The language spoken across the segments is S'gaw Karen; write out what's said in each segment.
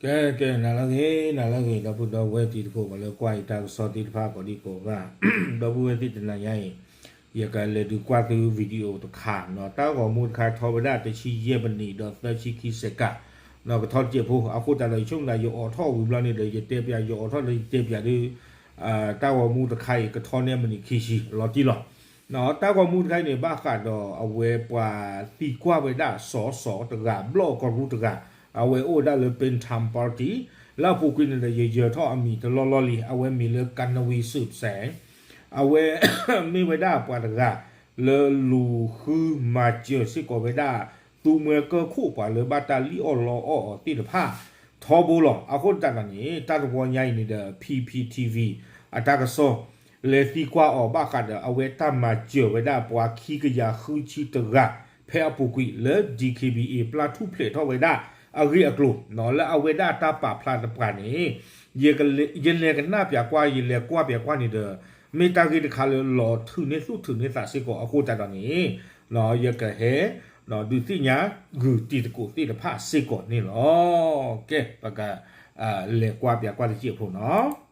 ကဲ ကဲ နၤလၢအဂ့ၤ နၤလၢအဂ့ၤ ဒီပုၢ်ဒီဝဲၢ်တံၤသကိး ပှၤလၢကွၢ်ယတၢ်ကစီၣ်သ့ၣ်တဖၣ်ကိးဒံကိးဂၤ, ဒီပုၢ်ဝဲၢ်သ့ၣ်တနၤညါအံၤ ယကလဲၤဒုးကွၢ်သု video တခါနီၤ, တၢ်ဂီၤမူတခါထီဝဲဒၣ်တဆံယဲၢ်မံးနံးဒီးသၢဆံခံစဲးကၣ်, နီၤ ကထီတစဲးဖိ, အဃိသတးဒီး ယဆိကမိၣ်ယအိးထီၣ်ဝံၤဘျီန့ၣ်ဒီး ယတဲပၠး ယအိးထီၣ်လၢယတဲပၠးဒီး တၢ်ဂီၤမူတခါအံၤ ကထီန့ၢ်မံးနံးခံဆံလီၤတံၢ်လီၤ. တၢ်ဂီၤမူတခါအံၤန့ၣ် ဘၣ်ဃးဒီးအဝဲပှၤသံကွၢ်ဝဲဒၣ်စီၤစီၤတဂၤ ဘျီၣ်ကရူၢ်တဂၤ, အဝဲအိၣ်ဝဲဒၣ်လၢ Pantang Party လၢအပူၤကွံာ်န့ၣ်ဒီး ယယၢၤထီၣ်အမံၤတလီၢ်လီၢ်လံ, အဝဲမံၤလၢ ကနဝံၤ စူးစဲး အဝဲ မ့ၢ်ဝဲဒၣ်ပှၤတဂၤ လၢလူၤဃုမၤစၢၤစ့ၢ်ကီးဝဲဒၣ် သူမှဲကၢၢ်ခိၣ်ပှၤလၢဘၣ်တၢ်လံၣ်အီၣ်လီအီၣ်အီၤသ့ၣ်တဖၣ် ထီဘိလီၤ. အဃိသတးဒီးန့ၣ် တၢ်တဝီညါအံၤန့ၣ်ဒီး P P T V အတၢ်ကစီၣ် လဲၤသံကွၢ်အီၤဘၣ်ဃးဒီး အဝဲတၢ်မၤစၢၤဝဲဒၣ်ပှၤခံကယၤဃုဆံတဂၤ ဖဲအပူၤကွံာ်လၢ D K B A ပျၢ်ထူၣ်ဖျဲးထီၣ်ဝဲဒၣ်အဂ့ၢ်အကျိၤနီၤ, လၢအဝဲဒၣ်တၢ်ပာ်ဖျါတပှၤန့ၣ် ယလဲၤကနၣ်ပၠးကွၢ် ယလဲၤကွၢ်ပၠးကွၢ်န့ၣ်ဒီး မ့ၢ်တၢ်ဂ့ၢ်တခါလၢလီၤထုးန့ၢ်သူၣ်ထုးန့ၢ်သးစ့ၢ်ကီးအဃိသတးဒီးန့ၣ် ယကဟဲ ဒုးသ့ၣ်ညါဂုာ်တံၤသကိးသ့ၣ်တဖၣ်စ့ၢ်ကီးန့ၣ်လီၤ. ကဲ ပက လဲၤကွၢ်ပၠးကွၢ်တစဲးဖိနီၤ.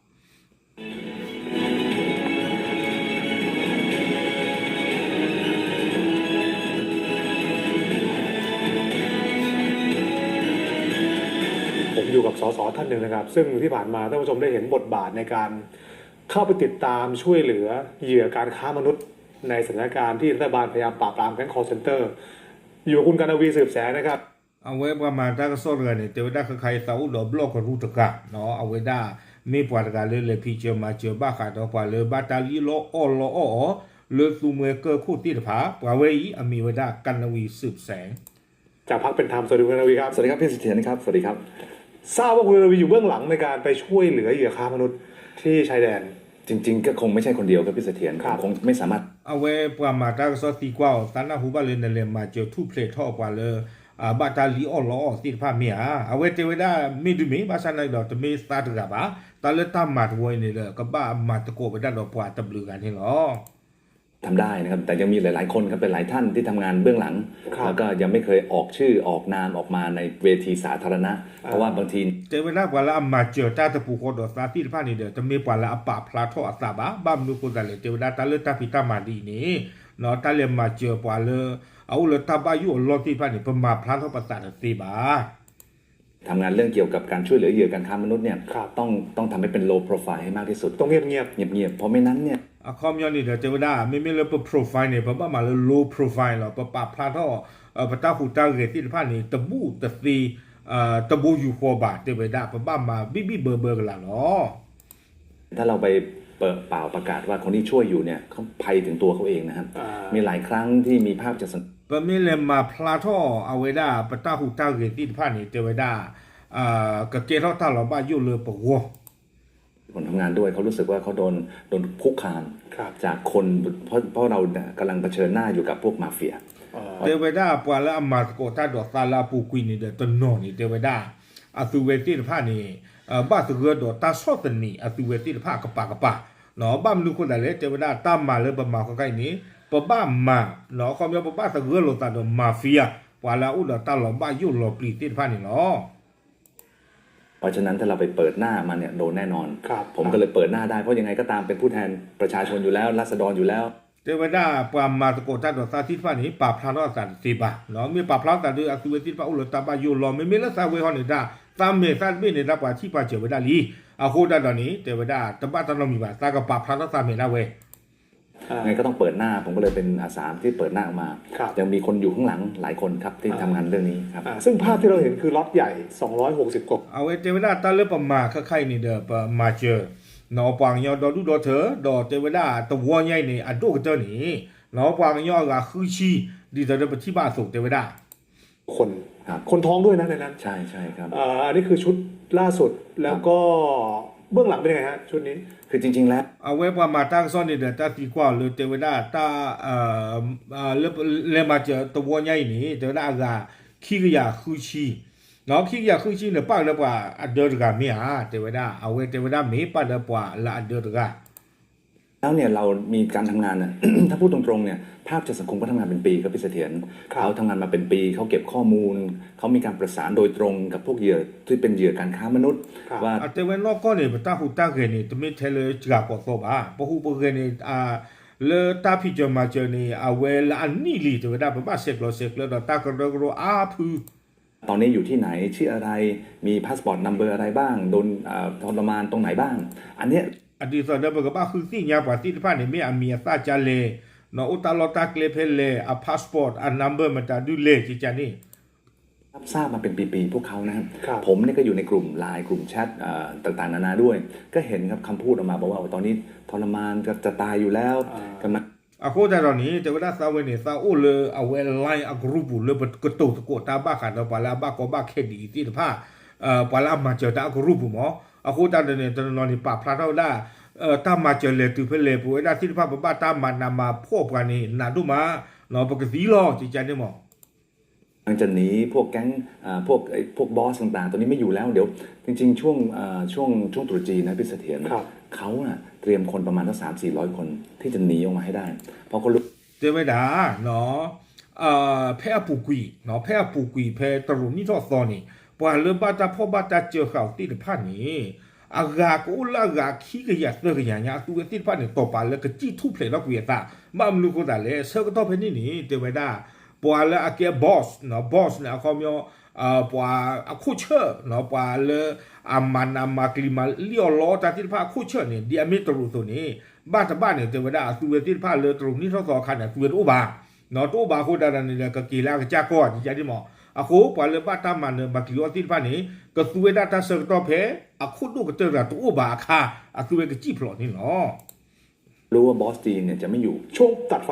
ผมอยู่กับ สส ท่านหนึ่งนะครับ ซึ่งที่ผ่านมาท่านผู้ชมได้เห็นบทบาทในการเข้าไปติดตามช่วยเหลือเหยื่อการค้ามนุษย์ในสถานการณ์ที่รัฐบาลพยายามปราบปรามแก๊ง call center อยู่กับคุณกานวี สืบแสงนะครับ အဝဲပှၤမၤတၢ်ကစီၣ်တဂၤန့ၣ် တဲဝဲဒၣ်ခဲခါအံၤသးအိၣ်ဒီးဘျီၣ်ကရူၢ်တဂၤနီၤ, အဝဲဒၣ် မ့ၢ်ပှၤတဂၤလၢလဲၤဖံးစၢၤမၤစၢၤဘၣ်ဃးဒီး ပှၤလၢဘၣ်တၢ်လံၣ်လီအီၣ်လီအီၣ်အီၤ လၢသူမှဲကၢၢ်ခိၣ်သ့ၣ်တဖၣ်, ပှၤဝဲအံၤအမံၤဝဲဒၣ် ကနဝံၤ စူးစဲး จากพรรคเป็นธรรม สวัสดีคุณกานวีครับ สวัสดีครับ พี่เสถียรนะครับ สวัสดีครับ ทราบว่าคุณกานวีอยู่เบื้องหลังในการไปช่วยเหลือเหยื่อค้ามนุษย์ที่ชายแดน จริงๆ ก็คงไม่ใช่คนเดียวครับ พี่เสถียร ครับ ผมคงไม่สามารถ အဝဲပှၤမၤတၢ်ကစီၣ်သံကွၢ်အီၤ သးနၢ်ဟူဘၣ်လၢနလဲၤမၤစၢၤထူၣ်ဖျဲးထီၣ်ပှၤလၢ ဘၣ်တၢ်လံၣ်အီၣ်လီအီၣ်သ့ၣ်တဖၣ်မ့ၢ်ဧါ. အဝဲတဲဝဲဒၣ်မ့ၢ်ဒုးမ့ၢ် ဘၣ်ဆၣ်နာ်က့ဒီး တမ့ၢ်သးတဂၤဘၣ်, တၢ်လၢတၢ်မၤတဝီအံၤန့ၣ်ဒီး ကဘၣ်မၤသကိးဝဲဒၣ်ဒီးပှၤတဘျုးဂၤန့ၣ်လီၤ ทำได้นะครับ แต่ยังมีหลายๆ คนครับ หลายๆ ท่านที่ทำงานเบื้องหลัง ครับ แล้วก็ยังไม่เคยออกชื่อออกนามออกมาในเวทีสาธารณะ อ่า เพราะว่าบางที တဲဝဲဒၣ်ပှၤလၢအမၤစၢၤတၢ်တပူၤဃီဒီးသးသ့ၣ်တဖၣ်န့ၣ်ဒီး တမ့ၢ်ပှၤလၢအပာ်ဖျါထီၣ်အသးဘၣ်. ဘၣ်မနုၤအဃိသတးလဲၣ် တဲဝဲဒၣ်တၢ်လၢတၢ်ဖံးတၢ်မၤဒ်အံၤန့ၣ် တၢ်လဲၤမၤစၢၤပှၤလၢ အအိၣ်လၢတၢ်ဘၣ်ယိၣ်အလီၢ်သ့ၣ်တဖၣ်န့ၣ် ပမၤဖျါထီၣ်ပသးတသ့ဘၣ် ทำงานเรื่องเกี่ยวกับการช่วยเหลือเหยื่อการค้ามนุษย์เนี่ย ครับ ต้อง ต้องทำให้เป็น low profile ให้มากที่สุด ต้องเงียบๆ เงียบๆ เพราะไม่นั้นเนี่ย အခီပညီန့ၣ်ဒီးတဲဝဲဒၣ် မ့မ့ၢ်လၢပ profile န့ၣ် ပဘၣ်မၤလၢ low profile လီၤ. ပပာ်ဖျါထီၣ် ပတၢ်ဟူးတၢ်ဂဲၤသ့ၣ်တဖၣ်န့ၣ် တဘူးတသ့ တဘူးယူၤဃီၤဘၣ် တဲဝဲဒၣ် ပဘၣ်မၤဘံၣ်ဘံᣣ်ဘၢဘၢကလာ်လီၤ ถ้าเราไปเปิดเปล่าประกาศว่าคนที่ช่วยอยู่เนี่ยเขาภัยถึงตัวเขาเองนะครับ อ่า มีหลายครั้งที่มีภาพจากสัง ပမ့ၢ်လဲၤမၤဖျါထီၣ်အဝဲဒၣ် ပတၢ်ဟူးတၢ်ဂဲၤသ့ၣ်တဖၣ်န့ၣ် တဲဝဲဒၣ် ကကဲထီၣ်တၢ်လီၤဘၣ်ယိၣ်လၢပဂီၢ် คนทำงานด้วยเขารู้สึกว่าเขาโดน โดนคุกคาม ครับ จากคน เพราะ เพราะเราเนี่ยกำลังเผชิญหน้าอยู่กับพวกมาเฟีย อ๋อ တဲဝဲဒၣ်ပှၤလၢအမၤသကိးတၢ်ဒီးသးလၢအပူၤကွံာ်န့ၣ်ဒီး တနီၤန့ၣ် တဲဝဲဒၣ် အသုဝဲသ့ၣ်တဖၣ်န့ၣ် ဘၣ်သဂၢၢ်ဒီးတၢ်ဆီၣ်သနံးအသုဝဲသ့ၣ်တဖၣ်ကပၤကပၤ ဘၣ်မနုၤဃိသတးလဲၣ် တဲဝဲဒၣ်တၢ်မၤလၢပမၤဃီခါအံၤန့ၣ် ပဘၣ်မၤ အခီပညီ ပဘၣ်သဂၢၢ်လိာ်သးဒီး mafia ပှၤလၢအအိၣ်ဒီးတၢ်လီၤဘၣ်ယိၣ်လီၤပျံၤသ့ၣ်တဖၣ်န့ၣ်လီၤ เพราะฉะนั้นถ้าเราไปเปิดหน้ามาเนี่ยโดนแน่นอน ครับ ผมก็เลยเปิดหน้าได้ เพราะยังไงก็ตามเป็นผู้แทนประชาชนอยู่แล้ว ราษฎรอยู่แล้ว တဲဝဲဒၣ်ပှၤမၤသကိးတၢ်ဒီးသးသ့ၣ်တဖၣ်န့ၣ် ပာ်ဖျါထီၣ်အသးတသ့ဘၣ်, မ့ၢ်ပာ်ဖျါထီၣ်သးဒီး အသုဝဲသ့ၣ်တဖၣ်အိၣ်လၢတၢ်ဘၣ်ယိၣ်လီၤ. မ့မ့ၢ်လၢသးဝဲဟီန့ၣ်ဒၣ် သးမဲာ်သးတဘ့ၣ်န့ၣ်ဒၣ် ပှၤထံၣ်ပှၤစၢၤဝဲဒၣ်လံ. အဃိဒၣ်ဒီးန့ၣ် တဲဝဲဒၣ် တဘၣ်တၢ်နီတမံၤဘၣ်, သးကပာ်ဖျါထီၣ်သးမဲာ်ဒၣ်ဝဲ ยังไงก็ต้องเปิดหน้า ผมก็เลยเป็นอาสาที่เปิดหน้าออกมา ครับ ยังมีคนอยู่ข้างหลังหลายคนครับที่ทำงานเรื่องนี้ครับ อ่า ซึ่งภาพที่เราเห็นคือล็อตใหญ่ สองร้อยหกสิบ กว่า အဝဲတဲဝဲဒၣ်တၢ်လၢပမၤခဲခါအံၤန့ၣ်ဒီး ပမၤစၢၤ နီၤ ပှၤကညီဒီဒူၣ်ဒီထၢ ဒီးတဲဝဲဒၣ်တဝီညါအံၤန့ၣ် အဒိၣ်ကတၢၢ်န့ၣ် နီၤ ပှၤကညီအဂၤဃုဆံ ဒ်သိးဒီးပထံၣ်ဘၣ်အသိးတဲဝဲဒၣ် คน ครับ คนท้องด้วยนะในนั้น ใช่ ใช่ครับ อ่า อันนี้คือชุดล่าสุด แล้วก็เบื้องหลังเป็นยังไงฮะ ชุดนี้ คือจริงๆแล้ว အဝဲပှၤမၤတၢ်ကစီၣ်န့ၣ်ဒီး တၢ်သံကွၢ်အီၤလၢတဲဝဲဒၣ်တၢ် လၢ လဲၤမၤစၢၤတဝီညါအံၤန့ၣ် တဲဝဲဒၣ်အဂၤခံကယၤဃုဆံ နီၤ ခံကယၤဃုဆံန့ၣ် ပၣ်လၢပှၤအဒၢတဂၤမ့ၢ်ဧါ တဲဝဲဒၣ် အဝဲတဲဝဲဒၣ်မ့ၢ်ပၣ်လၢပှၤလၢအဒၢတဂၤ แล้วเนี่ยเรามีการทำงานน่ะ ถ้าพูดตรงๆเนี่ย ภาพจากสังคมก็ทำงานเป็นปีครับพี่เสถียร ครับ เขาทำงานมาเป็นปี เขาเก็บข้อมูล เขามีการประสานโดยตรงกับพวกเหยื่อที่เป็นเหยื่อการค้ามนุษย์ ครับ ว่า အတဲဝဲနီၢ်ကီၢ်န့ၣ် ပတၢ်ဟူးတၢ်ဂဲၤန့ၣ် တမ့ၢ်ထဲလၢစှၤကိးသီဘၣ်. ပဟူးပဂဲၤန့ၣ် လၢတၢ်ဖံးစၢၤမၤစၢၤန့ၣ် အဝဲလၢအနံၣ်လံ တဲဝဲဒၣ် ပဘၣ်ဆဲးကျိးဆဲးကျၢဒီးတၢ်ကရၢကရိအါဖု ตอนนี้อยู่ที่ไหน ชื่ออะไร มี passport number อะไรบ้าง โดนเอ่อทรมานตรงไหนบ้าง อันเนี้ย အဒ်သိးဒီးပကဘၣ်ဃုသ့ၣ်ညါပှၤသ့ၣ်တဖၣ်န့ၣ် မ့ၢ်အမံၤအသၣ်ကလဲၣ်, အိၣ်တၢ်လီၢ်တၢ်ကျဲဖဲလဲၣ်, အ passport အ number မတၤဒုလဲၣ် ကကန့ၣ် รับทราบมาเป็นปีๆ พวกเขานะครับ ครับ ผมเนี่ยก็อยู่ในกลุ่มไลน์กลุ่มแชทเอ่อต่างๆนานาด้วย ก็เห็นครับคำพูดออกมาบอกว่าโอ้ตอนนี้ทรมานจะจะตายอยู่แล้ว อ่า กำลัง အဃိသတးဒီးန့ၣ် တဲဝဲဒၣ်သးဝဲန့ၣ် သးအိၣ်လၢအဝဲ line အ group ပူၤ လၢပကတိၤသကိးတၢ်ဘၣ်ဃးဒီးပှၤလၢအဘၣ်ကီဘၣ်ခဲဒ်အံၤသ့ၣ်တဖၣ်, ပှၤလၢအမၤစၢၤတၢ်အ group ပူၤမး. အဃိသတးဒီးန့ၣ် တနီၤနီၤန့ၣ် ပာ်ဖျါထီၣ်ဝဲဒၣ် တၢ်မၤစၢၤလဲၤတုၤဖဲလဲၣ် ပဝဲဒၣ်သ့ၣ်တဖၣ် ပဘၣ်တၢ်မၤနးမၤဖှီၣ်ပှၤန့ၣ် နးဒိၣ်မး, ပကသံလီၤ ကကန့ၣ်မး กำลังจะหนีพวกแก๊งเอ่อพวกไอ้พวกบอสต่างๆ ตอนนี้ไม่อยู่แล้ว เดี๋ยวจริงๆช่วงเอ่อช่วงช่วงตรุษจีนนะพี่เสถียร ครับ เขาน่ะเตรียมคนประมาณสักสามสี่ร้อยคนที่จะหนีออกมาให้ได้ เพราะเขารู้ တဲဝဲဒၣ် ဖဲအပူၤကွံာ် ဖဲအပူၤကွံာ် ဖဲတရူးနံၣ်ထီၣ်သီန့ၣ် ပှၤလၢဘၣ်တၢ်ဖှီၣ်ဘၣ်တၢ်စၢဃာ်အီၤသ့ၣ်တဖၣ်န့ၣ် အဂၤကအိၣ်လၢအဂၤခံကယၤသၢကယၤညါ အသုဝဲသ့ၣ်တဖၣ်န့ၣ် တီၤပာ်လၢကစံၣ်ထူၣ်ဖျဲးထီၣ်ကွံာ်အသး ဘၣ်မနုၤအဃိသတးလဲၣ် ဆၢကတီၢ်ဖဲန့ၣ်န့ၣ် တဲဝဲဒၣ် ပှၤလၢအကဲ boss နီၤ boss န့ၣ် အခီပညီ ပှၤအခိၣ်ဆၢၣ်နီၤ ပှၤလၢအမၤနးမၤကျံၤမၤလံၣ်အီၣ်လီအီၣ်တၢ်သ့ၣ်တဖၣ်အခိၣ်ဆၢၣ်န့ၣ် ဒ်အမ့ၢ်တရူးအသိးန့ၣ် ဘၣ်တဘၣ်န့ၣ် တဲဝဲဒၣ်အသုဝဲသ့ၣ်တဖၣ်လၢတရူးနံၣ်ထီၣ်သီအခါန့ၣ် အသုဝဲတအိၣ်ဘၣ်, တအိၣ်ဘၣ်အဃိသတးဒီးန့ၣ်ဒီး ကက့ၤလၢအကစၢ်ကီၢ် ကကန့ၣ်မး. အဃိ ပှၤလၢဘၣ်တၢ်မၤနးမၤကျံၤအီၣ်သ့ၣ်တဖၣ်န့ၣ် ကသုဝဲဒၣ်တၢ်ဆၢကတီၢ်ဖဲ အခိၣ်ဒိၣ်ကတၢၢ်တဂၤတအိၣ်ဘၣ်အခါ အသုဝဲကစံၣ်ဖျိးန့ၣ်လီၤ. รู้ว่าบอสจีนเนี่ยจะไม่อยู่ ช่วงตัดไฟ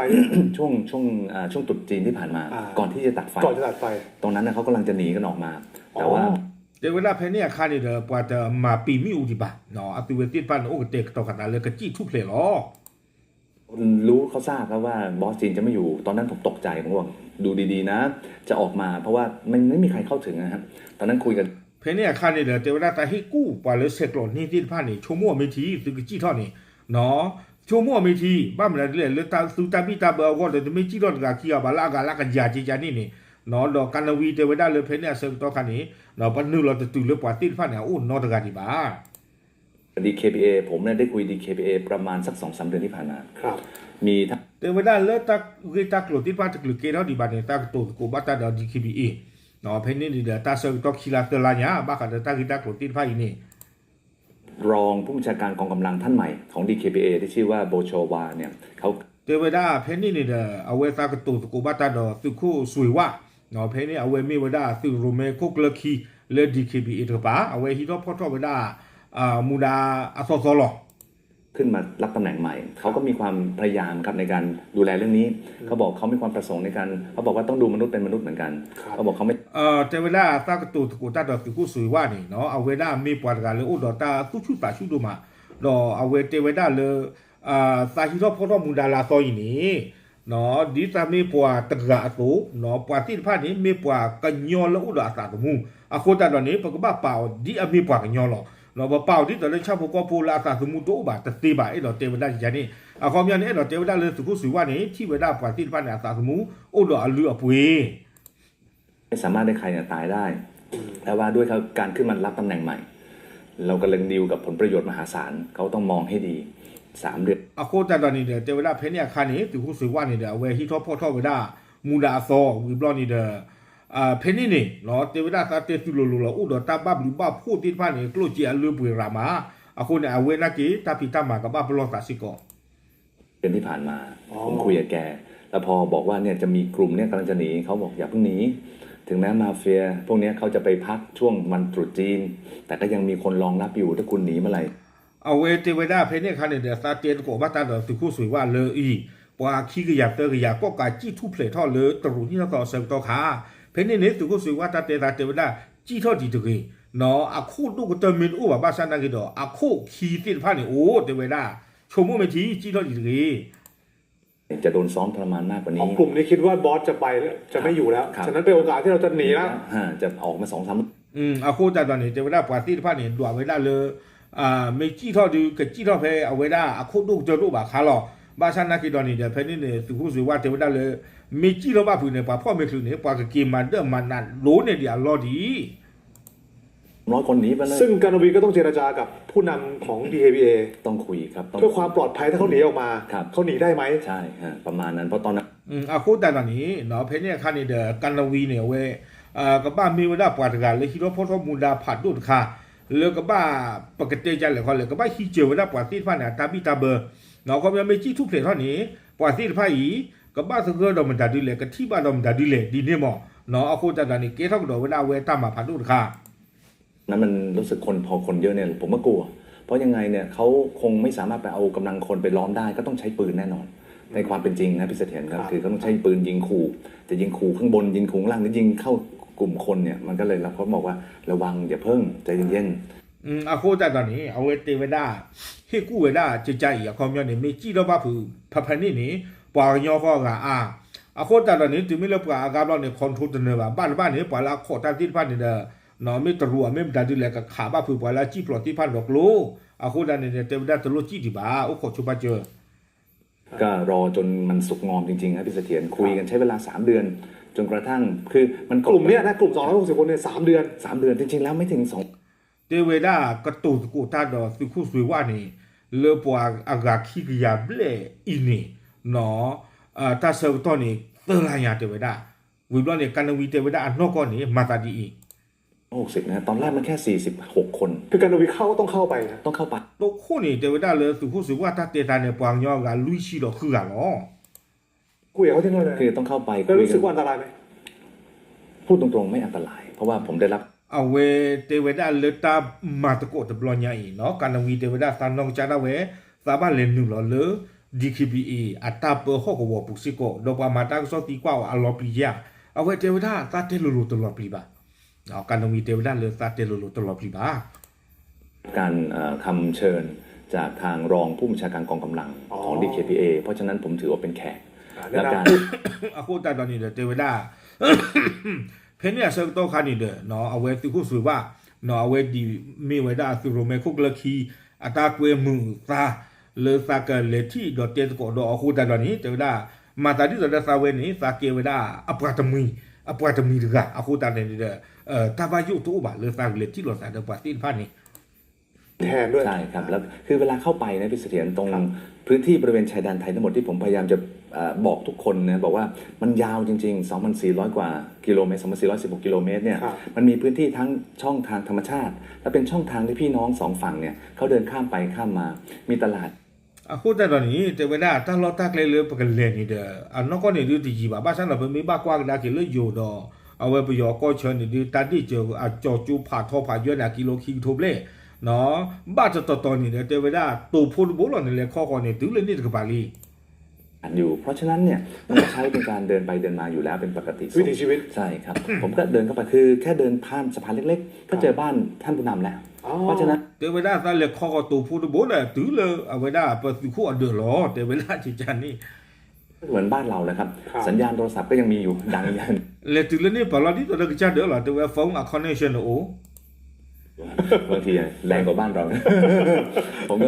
ช่วงช่วงเอ่อช่วงตรุษจีนที่ผ่านมา อ่า ก่อนที่จะตัดไฟ ก่อนจะตัดไฟ ตอนนั้นนะเขากำลังจะหนีกันออกมา แต่ว่า อ๋อ တဲဝဲဒၣ်ဖဲန့ၣ်အခါန့ၣ်ဒီး ပှၤတမၤပံာ်မ့ၣ်အူဒံးဘၣ်, အသုဝဲသ့ၣ်တဖၣ်န့ၣ် အိၣ်ကတဲာ်ကတီၤဃာ်သးလၢကစံၣ်ထူၣ်ဖျဲးလီၤ. รู้เขาทราบครับว่าบอสจีนจะไม่อยู่ ตอนนั้นผมตกใจ ผมก็บอก ดูดีๆนะ จะออกมา เพราะว่ามันไม่มีใครเข้าถึงนะครับ ตอนนั้นคุยกัน ဖဲန့ၣ်အခါန့ၣ်ဒီး တဲဝဲဒၣ်သးဟ့ၣ်ကူၣ်ပှၤလၢဆဲးကျိးန့ၢ်သ့ၣ်တဖၣ်န့ၣ် ဆိကမိၣ်အီၤမ့ၢ်ထံ သုကစံၣ်ထီၣ်န့ၣ်, ဆိကမိၣ်အီၤမ့ၢ်ထံ ဘၣ်မနုၤဒ်လဲၣ် လၢသုတၢ်ဘံၣ်တၢ်ဘၢအဂီၢ်ဒီး တမ့ၢ်စံၣ်ထီၣ်တဂၤခံဂၤဘၣ် လၢအဂၤလၢအကယၤကကန့ၣ်န့ၣ်, ဒီးကါနဝံၤတဲဝဲဒၣ်လၢဖဲန့ၣ်အဆၢကတီၢ်ခါန့ၣ် ပနုာ်လီၤတတုၤလၢပှၤသ့ၣ်တဖၣ်န့ၣ် အအိၣ်နီတဂၤဒံးဘၣ် ดีเคพีเอ ผมเนี่ยได้คุยดีเคพีเอ ประมาณสักสองสามเดือนที่ผ่านมา ครับ มีทั้ง တဲဝဲဒၣ်လၢတၢ်ဂ့ၢ်တၢ်ကျိၤသ့ၣ်တဖၣ် တချုးကဲထီၣ်ဒံးဘၣ်န့ၣ် သးကတိၤသကိးဘၣ်တၢ်ဒီး ဒီခေးပံၤအ့ၣ် ဖဲန့ၣ်န့ၣ်ဒီး တၢ်ဆၢကတီၢ်ခံလါသၢလါညါ ဘၣ်ဃးဒီးတၢ်ဂ့ၢ်တၢ်ကျိၤသ့ၣ်တဖၣ်အံၤန့ၣ် รองผู้บัญชาการกองกำลังท่านใหม่ของ ดีเคพีเอ ที่ชื่อว่าโบโชวาเนี่ยเขา တဲဝဲဒၣ်ဖဲန့ၣ်န့ၣ်ဒီး အဝဲသးကတိၤသကိးဘၣ်တၢ်ဒီးသုးခိၣ်စွ့ၤဝၣ်, ဖဲန့ၣ်အဝဲမ့ၢ်ဝဲဒၣ်သုးရိၣ်မဲခိၣ်ကျၢၢ်ခံလၢ ဒီခေးပံၤအ့ၣ် တကပၤ အဝဲဟံးထီၣ်ဖီၣ်ထီၣ်ဝဲဒၣ် မူဒါအသီသီလီၤ. ขึ้นมารับตำแหน่งใหม่ เขาก็มีความพยายามครับในการดูแลเรื่องนี้ เขาบอกเขามีความประสงค์ในการ เขาบอกว่าต้องดูมนุษย์เป็นมนุษย์เหมือนกัน ครับ เขาบอกเขาไม่ တဲဝဲဒၣ်သးကတိၤသကိးတၢ်ဒီးသုးခိၣ်စွ့ၤဝၣ်န့ၣ် အဝဲဒၣ်မ့ၢ်ပှၤတဂၤလၢအိၣ်ဒီးတၢ်သူၣ်ဆူၣ်သးဆူၣ်ဒိၣ်မး, ဒီးအဝဲတဲဝဲဒၣ်လၢ သးဟံးထီၣ်ဖီၣ်ထီၣ်မူဒါလၢအသီအံၤန့ၣ် ဒ်သးမ့ၢ်ပှၤတဂၤအသိး ပှၤသ့ၣ်တဖၣ်န့ၣ် မ့ၢ်ပှၤကညီလၢအိၣ်ဒီးအသးသမူ အဃိသတးဒီးန့ၣ် ပကဘၣ်ပာ်အီၤဒ်အမ့ၢ်ပှၤကညီလီၤ. ပပာ်အီၤဒ်သိးလၢဆၣ်ဖိကီၢ်ဖိလၢအသးသမူတအိၣ်ဘၣ်တသ့ဘၣ် အဲၣ်ဒိးတဲဝဲဒၣ်ယၤန့ၣ် အခီပညီန့ၣ် အဲၣ်ဒိးတဲဝဲဒၣ်လၢသုးခိၣ်စွ့ၤဝၣ်န့ၣ် ထံၣ်ဝဲဒၣ်ပှၤသ့ၣ်တဖၣ်န့ၣ် အသးသမူ အိၣ်ဒီးအလုၢ်အပှ့ၤ ไม่สามารถให้ใครเนี่ยตายได้ แต่ว่าด้วยการขึ้นมารับตำแหน่งใหม่ เรากำลังดีลกับผลประโยชน์มหาศาล เขาต้องมองให้ดี สามเดือน အဃိသတးဒီးန့ၣ်ဒီး တဲဝဲဒၣ်ဖဲန့ၣ်အခါန့ၣ် သုးခိၣ်စွ့ၤဝၣ်န့ၣ်ဒီး အဝဲဟံးထီၣ်ဖီၣ်ထီၣ်ဝဲဒၣ် မူဒါအသီဝံၤဘျီန့ၣ်ဒီး ဖဲန့ၣ်န့ၣ် တဲဝဲဒၣ်သးတဲသုးလိၤလိၤလီၤ အိၣ်ဒီးတၢ်ဘၣ်ဘျုးဘၣ်ဖှိၣ်သ့ၣ်တဖၣ်န့ၣ် ကျိၣ်စ့အလုၢ်အပှ့ၤရၤမး အဃိန့ၣ် အဝဲနာ်က့ၤတၢ်ဖံးတၢ်မၤကဘၣ်ပလီၢ်သးစ့ၢ်ကီး เดือนที่ผ่านมา อ๋อ ผมคุยกับแก แล้วพอบอกว่าเนี่ยจะมีกลุ่มเนี่ยกำลังจะหนี เขาบอกอย่าเพิ่งหนี ถึงแม้มาเฟียพวกเนี้ยเขาจะไปพักช่วงวันตรุษจีน แต่ก็ยังมีคนรองรับอยู่ ถ้าคุณหนีเมื่อไหร่ အဝဲတဲဝဲဒၣ်ဖဲန့ၣ်အခါန့ၣ်ဒီး သးတဲသကိးဘၣ်တၢ်ဒီးသုးခိၣ်စွ့ၤဝၣ်လၢအံၤ ပှၤခံကယၤသၢကယၤ ကီၣ်ကးစံၣ်ထူၣ်ဖျဲးထီၣ်လၢတရူးနံၣ်ထီၣ်သီအဆၢကတီၢ်ခါ ဖဲန့ၣ်န့ၣ် သုးခိၣ်စွ့ၤဝၣ်တၢ်တဲသးတဲဝဲဒၣ် စံၣ်ထီၣ်ဒံးတဂ့ၤ အခိၣ်ဒိၣ်ကတၢၢ်မ့ၢ်တအိၣ်ဘၣ် ဘၣ်ဆၣ်နာ်က့ၤဒီး အခိၣ်ခံသ့ၣ်တဖၣ်န့ၣ်အိၣ် တဲဝဲဒၣ် ဆိကမိၣ်မ့ၢ်ထံ စံၣ်ထီၣ်ဒံးတဂ့ၤ จะโดนซ้อมทรมานมากกว่านี้ อ๋อกลุ่มนี้คิดว่าบอสจะไปแล้ว จะไม่อยู่แล้ว ครับ ฉะนั้นเป็นโอกาสที่เราจะหนีแล้ว จะออกมาสองสาม အဃိသတးဒီးန့ၣ် တဲဝဲဒၣ်ပှၤသ့ၣ်တဖၣ်န့ၣ် ဒွးဝဲဒၣ်လၢ မ့ၢ်စံၣ်ထီၣ်ဒုး ကစံၣ်ထီၣ်ဖဲအဝဲဒၣ်အခိၣ်ဒိၣ်ကတၢၢ်ဒိၣ်ဘၣ်ခါလီၤ. ဘၣ်ဆၣ်နာ်က့ဒီးန့ၣ်ဒီး ဖဲန့ၣ်န့ၣ် သုးခိၣ်စွ့ၤဝၣ်တဲဝဲဒၣ်လၢ မ့ၢ်စံၣ်ထီၣ်ဘၣ်ဖုးန့ၣ် ပှၤဖီၣ်မဲာ်ချုးန့ၣ် ပှၤကက့ၤမၤဒၢၣ်မၤနးလိၤန့ၢ်ဒံးအလီၢ်ဒံး ร้อยคนหนีไปเลย ซึ่งกานาวีก็ต้องเจรจากับผู้นำของ ดีเคพีเอ ต้องคุยครับ ต้อง เพื่อความปลอดภัย ถ้าเขาหนีออกมา ครับ เขาหนีได้ไหม ใช่ฮะ ประมาณนั้น เพราะตอนนั้น အဃိသတးဒီးန့ၣ် ဖဲန့ၣ်အခါန့ၣ်ဒီး ကၤနဝံၤန့ၣ် အဝဲ ကဘၣ်မ့ၢ်ဝဲဒၣ်ပှၤတဂၤလၢဟံးထီၣ်ဖီၣ်ထီၣ်မူဒါဖးဒိၣ်တခါ လၢကဘၣ် ပကတဲဒ်လဲၣ်ခီလဲၣ် ကဘၣ်ဟံးစၢၤဝဲဒၣ်ပှၤသ့ၣ်တဖၣ်န့ၣ် အတၢ်ဘံၣ်တၢ်ဘၢ အခီပညီမ့ၢ်စံၣ်ထူၣ်ဖျဲးထီၣ်န့ၣ် ပှၤသ့ၣ်တဖၣ်အံၤ ကဘၣ်သဂၢၢ်ဒီးမတၤဒ်လဲၣ် ကထံၣ်ဘၣ်ဒီးမတၤဒ်လဲၣ်ဒ်န့ၣ်မး အဃိသတးဒီးန့ၣ် ကဲထီၣ်ကဒီးဝဲဒၣ်အဝဲတၢ်မၤဖးဒိၣ်တခါ นั้นมันรู้สึกคนพอคนเยอะเนี่ยผมก็กลัว เพราะยังไงเนี่ยเขาคงไม่สามารถไปเอากำลังคนไปล้อมได้ก็ต้องใช้ปืนแน่นอน ในความเป็นจริงนะพี่เสถียรครับ คือเขาต้องใช้ปืนยิงขู่ จะยิงขู่ข้างบนยิงขู่ข้างล่างหรือยิงเข้ากลุ่มคนเนี่ยมันก็เลยเราก็บอกว่าระวังอย่าเพิ่งใจเย็นๆ အဃိသတးဒီးန့ၣ် အဝဲတဲဝဲဒၣ် ဟ့ၣ်ကူၣ်ဝဲဒၣ်ကကါအံၤ အခီပညီန့ၣ် မ့ၢ်စံၣ်ထီၣ်ဘၣ်ဖုး ဖဲဖဲန့ၣ်န့ၣ် ပှၤကညီဃီအဂၤအါ အဃိသတးဒီးန့ၣ် တုၤမ့ၢ်လၢပှၤအါဂၤဘျီန့ၣ် control တနၢၤဘၣ် ဘၣ်တဘၣ်န့ၣ် ပှၤလၢအခီၣ်တၢ်သ့ၣ်တဖၣ်န့ၣ်ဒီး မ့ၢ်တရူးမ့ၢ်မတၤဒ်လဲၣ် ကခးဘၣ်ဖုးပှၤလၢအစံၣ်ဖျိးသ့ၣ်တဖၣ်ဒီးကျိ အဃိသတးန့ၣ် တဲဝဲဒၣ်တလိၣ်စံၣ်ဒံးဘၣ် အိၣ်ခိးဆိပာ်စၢၤ ก็รอจนมันสุกงอมจริงๆครับพี่เสถียรคุยกันใช้เวลาสามเดือนจนกระทั่งคือมันกลุ่มเนี้ยนะกลุ่มสองร้อยหกสิบคนเนี่ยสามเดือนสามเดือนจริงๆแล้วไม่ถึงสอง တဲဝဲဒၣ်ကတိၤသကိးတၢ်ဒီးသုးခိၣ်စွ့ၤဝၣ်န့ၣ် လၢပှၤအဂၤခံကယၤဘျဲၣ်အံၤန့ၣ် တၢ်ဆၢကတီၢ်န့ၣ် သၢလါညါတဲဝဲဒၣ် ဝံၤဘျီန့ၣ် ကၤနဝံၤတဲဝဲဒၣ်အနီၢ်ကီၢ်န့ၣ် မၤသးဒ်အံၤ หกสิบนะตอนแรกมันแค่สี่สิบหกคน คือการทวีเข้าก็ต้องเข้าไปนะ ต้องเข้าไป တိခိၣ်န့ၣ် တဲဝဲဒၣ်လၢသုးခိၣ်စွ့ၤဝၣ်တၢ်တဲသးန့ၣ် ပှၤကညီအဂၤလွံၢ်ဆံဒီးဃုဂၤလီၤ คุยกับเขาที่นั่นเลย คือต้องเข้าไป แล้วรู้สึกว่าอันตรายไหม พูดตรงๆไม่อันตรายเพราะว่าผมได้รับ အဝဲတဲဝဲဒၣ်လၢတၢ်မၤသကိးတဘျီညါအံၤနီၤ ကၤနဝံၤတဲဝဲဒၣ်သးနီၢ်ကစၢ်ဒၣ်ဝဲ သးဘၣ်လဲၤနုာ်လီၤလၢ DKBA အတၢ်ပၢဟီၣ်ကဝီၤပူၤစ့ၢ်ကီး ဒီးပှၤမၤတၢ်ကစီၣ်သံကွၢ်အီၤအလီၤပျံၤဧါ အဝဲတဲဝဲဒၣ်သးတဲလိၤလိၤတလီၤပျံၤဘၣ် ကၤနဝံၤတဲဝဲဒၣ်လၢသးတဲလိၤလိၤတလီၤပျံၤဘၣ် การเอ่อคำเชิญจากทางรองผู้บัญชาการกองกำลังของ อ๋อ ดีเคพีเอ เพราะฉะนั้นผมถือว่าเป็นแขก อ่า แล้วการ အဃိသတးဒီးန့ၣ်ဒီးတဲဝဲဒၣ် ဖဲန့ၣ်အဆၢကတီၢ်ခါန့ၣ်ဒီး အဝဲသုးခိၣ်စွ့ၤဝၣ် အဝဲဒ်မ့ၢ်ဝဲဒၣ်သုးရိၣ်မဲခိၣ်ကျၢၢ်ခံ အတၢ်ကွဲမုာ်သး လၢသးကလဲၤထံၣ်ဒီးတဲသကိးဒီးအဃိသတးဒီးန့ၣ် တဲဝဲဒၣ် မၤသးဒ်သိးဒီးသးဝဲန့ၣ် သးကဲဝဲဒၣ်အပှၤတမှံၤ အပှၤတမှံၤတဂၤ အဃိသတးန့ၣ်ဒီး တၢ်ဘၣ်ယိၣ်တအိၣ်ဘၣ်လၢသးကလဲၤထံၣ်လိာ်သးဒီးပှၤသ့ၣ်တဖၣ်န့ၣ် แทนด้วย ใช่ครับ แล้วคือเวลาเข้าไปนะพี่เสถียร ตรง ครับ พื้นที่บริเวณชายแดนไทยทั้งหมดที่ผมพยายามจะเอ่อบอกทุกคนนะบอกว่ามันยาวจริงๆ สองพันสี่ร้อย กว่ากิโลเมตร สองพันสี่ร้อยสิบหก กิโลเมตรเนี่ย ครับ มันมีพื้นที่ทั้งช่องทางธรรมชาติ และเป็นช่องทางที่พี่น้องสองฝั่งเนี่ยเขาเดินข้ามไปข้ามมา มีตลาด အဃိသတးဒီးန့ၣ် တဲဝဲဒၣ်တၢ်လီၢ်တၢ်ကျဲလၢပကလဲၤန့ၣ်ဒီး အနီၢ်ကီၢ်န့ၣ်ဒုးတယံာ်ဘၣ် ဘၣ်ဆၣ်ဒီးပမ့ၢ်ဘၣ်ကွၢ်ကဒါက့ၤလၢယိၤဒီး အဝဲပယီၤကီၢ်ဆၢန့ၣ်ဒုး တၢ်ဒ့ၣ်စၢၤအကၠီၤကၠိဖးထီဖးယွဲၢ်န့ၣ် အကံလိခံကထိဘျဲၣ် ဘၣ်တတီၤတီၤန့ၣ်ဒီး တဲဝဲဒၣ်တိၤဖိတဘိလီၤန့ၣ် လဲၤခီဃီၤန့ၣ် တုၤလၢန့ၣ်တကပၤလံ อยู่ เพราะฉะนั้นเนี่ยมันก็ใช้เป็นการเดินไปเดินมาอยู่แล้วเป็นปกติสุข วิถีชีวิต ใช่ครับ ผมก็เดินเข้าไป คือแค่เดินข้ามสะพานเล็กๆ ก็เจอบ้านท่านผู้นำแล้ว อ๋อ เพราะฉะนั้น တဲဝဲဒၣ်သးလဲၤခီဃီၤတိၤဖိတဘိဒီး တုၤလၢအဝဲဒၣ်ပသုးခိၣ်အဒၢးလီၤ တဲဝဲဒၣ်ကကန့ၣ် เหมือนบ้านเรานะครับ ครับ สัญญาณโทรศัพท์ก็ยังมีอยู่ดังอยู่ လဲၤတုၤလၢန့ၣ်ပှၤလီၤဒ်သိးဒီးကစၢ်ဒၢးလီၤ တဲဝဲ phone အ connection အိၣ် บางทีแรงกว่าบ้านเรา ผมก็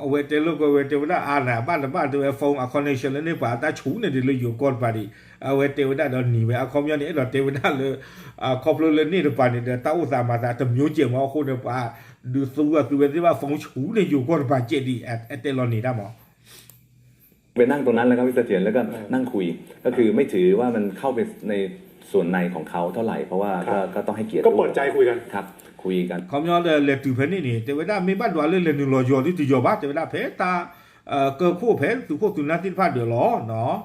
အဝဲတဲလိာ်ကွဲဝဲ တဲဝဲဒၣ်အါန့ၣ် အဘၣ်တဘၣ် တဲဝဲ phone အ connection လၢန့ၣ်ပှၤအတၢ်ဆူၣ်န့ၣ်ဒ်လၢယိၤကီၢ်တပၤဒံး အဝဲတဲဝဲဒၣ်ဒီးနံၤဝဲ အခီပညီန့ၣ် အဲၣ်ဒိးတဲဝဲဒၣ်လၢ ခီဖျိလၢန့ၣ်တပၤန့ၣ်ဒီး တၢ်အိၣ်သးမၤသးတမျိုးကဲးမး အဃိန့ၣ် ပှၤဒုးသူဝဲသူဝဲသ့ၣ်ဘၣ် phone ဆူၣ်န့ၣ် ယိၤကီၢ်တပၤကဲးဒံး အတဲလီၤန့ၣ်တၢ်မး ไปนั่งตรงนั้นแล้วครับพี่เสถียร แล้วก็นั่งคุย ก็คือไม่ถือว่ามันเข้าไปในส่วนในของเขาเท่าไหร่ เพราะว่าก็ ครับ ก็ต้องให้เกียรติ ก็เปิดใจคุยกัน ครับ คุยกัน ခီပညီဒီးလဲၤတုၤဖဲန့ၣ်န့ၣ် တဲဝဲဒၣ်မ့ၢ်ဘၣ်ဒွးလၢလဲၤနုာ်လီၤယီၤဒ်တယီၤဘၣ် တဲဝဲဒၣ်ဖဲတၢ် ကၢၢ်ခိၣ်ဖဲ သုးခိၣ်သုးနၢ်သ့ၣ်တဖၣ်ဒၢးလီၤ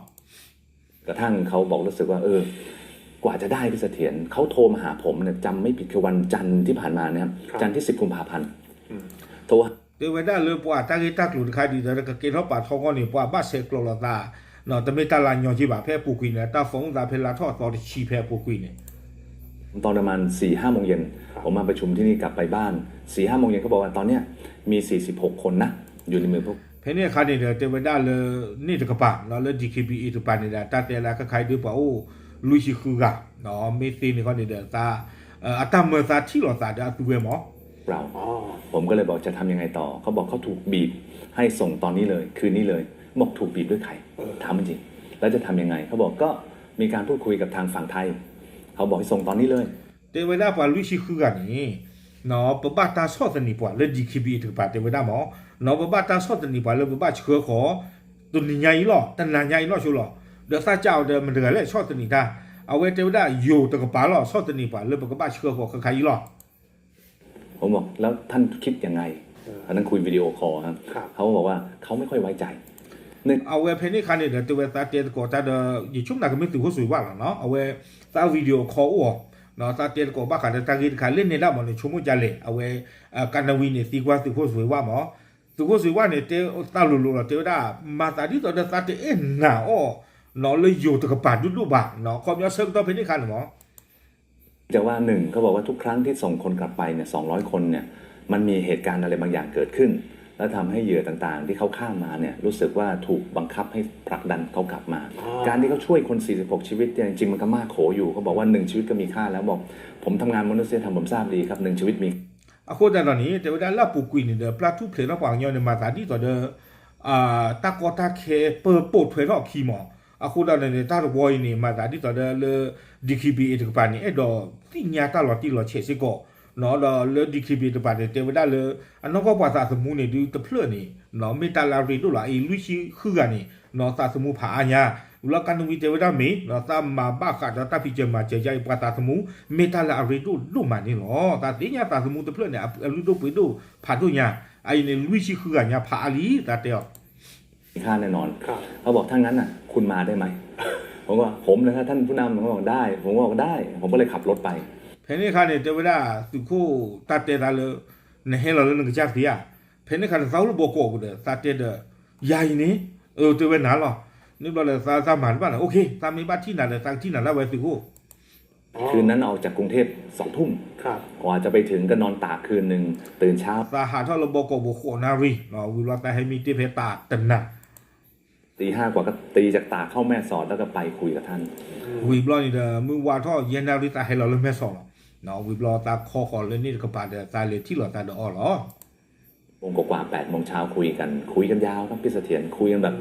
กระทั่งเขาบอกรู้สึกว่าเออกว่าจะได้พี่เสถียรเขาโทรมาหาผมเนี่ยจำไม่ผิดคือวันจันทร์ที่ผ่านมานะครับ ครับ จันทร์ที่สิบกุมภาพันธ์ อืม โทร တဲဝဲဒၣ်လၢပှၤတၢ်ဂ့ၢ်တၢ်ကျိၤတခါဒ်သိးဒီးကကဲထီၣ်ပာ်ထီၣ်ဂီၢ်န့ၣ် ပှၤဘၣ်ဆဲးကျိးလိာ်သး တမ့ၢ်တၢ်လၢညီက့ဘၣ် ဖဲအပူၤကွံာ်န့ၣ် တၢ် phone သးဖဲလါထီၣ်အသီတဆံဖဲအပူၤကွံာ်န့ၣ် ตอนประมาณสี่ห้าโมงเย็น ผมมาประชุมที่นี่กลับไปบ้านสี่ห้าโมงเย็นเขาบอกว่าตอนเนี้ยมีสี่สิบหกคนนะอยู่ในมือพวก ဖဲန့ၣ်အခါန့ၣ်ဒီး တဲဝဲဒၣ်လၢ န့ၣ်တကပၤ လၢ DKBA တကပၤန့ၣ်ဒီး တၢ်တဲလၢခဲခါအံၤဒုးပှၤအိၣ် လွံၢ်ဆံဃုဂၤ မ့ၢ်သ့န့ၣ်ခီန့ၣ်ဒီး သး အတၢ်မၢသးထံၣ်လိာ်သးဒီးအသုဝဲမး เรา ผมก็เลยบอกจะทำยังไงต่อ เขาบอกเขาถูกบีบให้ส่งตอนนี้เลยคืนนี้เลย บอกถูกบีบด้วยใคร เออ ถามมันจริง แล้วจะทำยังไง เขาบอกก็มีการพูดคุยกับทางฝั่งไทย เขาบอกให้ส่งตอนนี้เลย တဲဝဲဒၣ်ပှၤလွံၢ်ဆံဃုဂၤန့ၣ် နီၢ် ပဘၣ်တၢ်ဆီၣ်သနံးပှၤလၢ D K B A တကပၤတဲဝဲဒၣ်မး နီၢ် ပဘၣ်တၢ်ဆီၣ်သနံးပှၤလၢပဘၣ်ဆှၢဃီၤ တနံၤညါအံၤလီၤ တနၤညါအံၤလီၤဆိလီၤ ဒီးသးကးအီၤဒီးမတဂၤလဲၣ်ဆီၣ်သနံးတၢ် အဝဲတဲဝဲဒၣ်ယိၤတကပၤလီၤ ဆီၣ်သနံးပှၤလၢပကဘၣ်ဆှၢဃီၤခဲခါအံၤလီၤ ผมบอกแล้วท่านคิดยังไง เออ อันนั้นคุยวิดีโอคอลครับ ครับ เขาก็บอกว่าเขาไม่ค่อยไว้ใจ အဝဲဖဲန့ၣ်အခါန့ၣ်ဒီး တဲဝဲသးတဲသကိးတၢ်ဒီး ယဆိကမိၣ်ကမ့ၢ်သုးခိၣ်စွ့ၤဝၣ်လီၤနီၢ် အဝဲသး video call အိၣ်အီၤ သးတဲသကိးဘၣ်ဃးဒီးတၢ်ဂ့ၢ်တခါလၢန့ၣ်ဒၣ်မးန့ၣ် ဆိကမိၣ်ဒ်လဲၣ် အဝဲ ကနဝံၤန့ၣ်သံကွၢ်သုးခိၣ်စွ့ၤဝၣ်မး သုးခိၣ်စွ့ၤဝၣ်န့ၣ် တဲသးလိၤလိၤလီၤ တဲဝဲဒၣ် မၤသးဒ်သိးဒီးသးတအဲၣ်နာ်အီၤ နီၢ် လၢယိၤတကပၤဒိၣ်ဒိၣ်ဘၣ် ခီပညီဆၢကတီၢ်ဖဲန့ၣ်အခါန့ၣ်မး จะว่าหนึ่งเขาบอกว่าทุกครั้งที่ส่งคนกลับไปเนี่ย สองร้อย คนเนี่ย มันมีเหตุการณ์อะไรบางอย่างเกิดขึ้น แล้วทำให้เหยื่อต่างๆที่เขาข้ามมาเนี่ย รู้สึกว่าถูกบังคับให้ผลักดันเขากลับมา การที่เขาช่วยคน สี่สิบหก ชีวิตเนี่ย จริงๆ มันก็มากโขอยู่ เขาบอกว่าหนึ่งชีวิตก็มีค่าแล้ว บอก ผมทำงานมนุษยธรรม ผมทราบดีครับ หนึ่งชีวิตมี အဃိသတးဒီးန့ၣ် တဲဝဲဒၣ်လၢအပူၤကွံာ်န့ၣ်ဒီး ပျၢ်ထူၣ်ဖျဲးထီၣ်ပှၤကညီန့ၣ် မၤသးဒ်သိးဒီး တၢ်ကီတၢ်ခဲပၢပိာ်ထွဲထီၣ်အခံမး အဃိသတးန့ၣ် တၢ်တဝီအံၤန့ၣ် မၤသးဒ်သိးဒီးလၢ D K B A တကပၤန့ၣ် အဲၣ်ဒိးသ့ၣ်ညါတၢ်လီၤတံၢ်လီၤဆဲးစ့ၢ်ကီး ဒီးလၢ D K B A တကပၤန့ၣ် တဲဝဲဒၣ်လၢ အနီၢ်ကီၢ်ပှၤသးသမူန့ၣ် ဒုးတဖျၢၣ်န့ၣ် မ့ၢ်တၢ်လၢအရ့ဒိၣ်လီၤ အအံၤလွံၢ်ဆံဃုဂၤန့ၣ် သးသမူဖးအါညါ ဝံၤလီၤကနဝံၤတဲဝဲဒၣ်မ့ၢ် သးမၤဘၣ်ဃးဒီးတၢ်ဖံးစၢၤမၤစၢၤယါအံၤ ပှၤသးသမူ မ့ၢ်တၢ်လၢအရ့ဒိၣ်ဒိၣ်မးန့ၣ်လီၤ သးသ့ၣ်ညါသးသမူတဖျၢၣ်န့ၣ် အလုၢ်ဒိၣ်ပှ့ၤဒိၣ်ဖးဒိၣ်ညါ အအံၤန့ၣ် လွံၢ်ဆံဃုဂၤညါဖးအါလံ သးတဲအီၤ ค่าแน่นอน ครับ เขาบอกถ้างั้นน่ะ คุณมาได้ไหม ผมก็ผมเลยครับท่านผู้นำ ผมก็บอกได้ ผมก็บอกได้ ผมก็เลยขับรถไป ဖဲန့ၣ်အခါန့ၣ် တဲဝဲဒၣ် သုးခိၣ်တၢ်တဲသးလၢ နဟဲလီၤလၢနကစၢ်သ့ဧါ ဖဲန့ၣ်အခါန့ၣ် သးအိၣ်လၢဘီကီးပူၤဒီး သးတဲဒီး ယၤအံၤန့ၣ် အၢ တဲဝဲနၤလီၤ န့ၣ်ဘျီဒီး သးမၤတဘၣ်န့ၣ် OK သးမ့ၢ်ဘၣ်ထံၣ်နၤဒီး သးကထံၣ်နၤလၢအဝဲသုးခိၣ် คืนนั้นออกจากกรุงเทพฯ สองทุ่ม ครับ กว่าจะไปถึงก็นอนตากคืนหนึ่ง ตื่นเช้า သးဟးထီၣ်လၢဘီကီးပူၤဃိးနၣ်ရံၣ် ဝံၤဘျီသးဟဲမံတ့ၢ်ဖဲတၢ်တနၤ ตีห้ากว่าก็ตีจากตากเข้าแม่สอดแล้วก็ไปคุยกับท่าน ဝံၤဘျီန့ၣ်ဒီး မုၢ်ဝါထီၣ်ယဲၢ်နၣ်ရံၣ်သးဟဲလီၤလၢမဲၢ်ဆီးလီၤ ဝံၤဘျီသးခီဃီၤလၢန့ၣ်တကပၤဒီး သးလဲၤထံၣ်လိာ်သးဒီးအီၤလီၤ โมงกว่าๆ แปดโมงเช้าคุยกัน คุยกันยาวครับพี่เสถียร คุยกันแบบ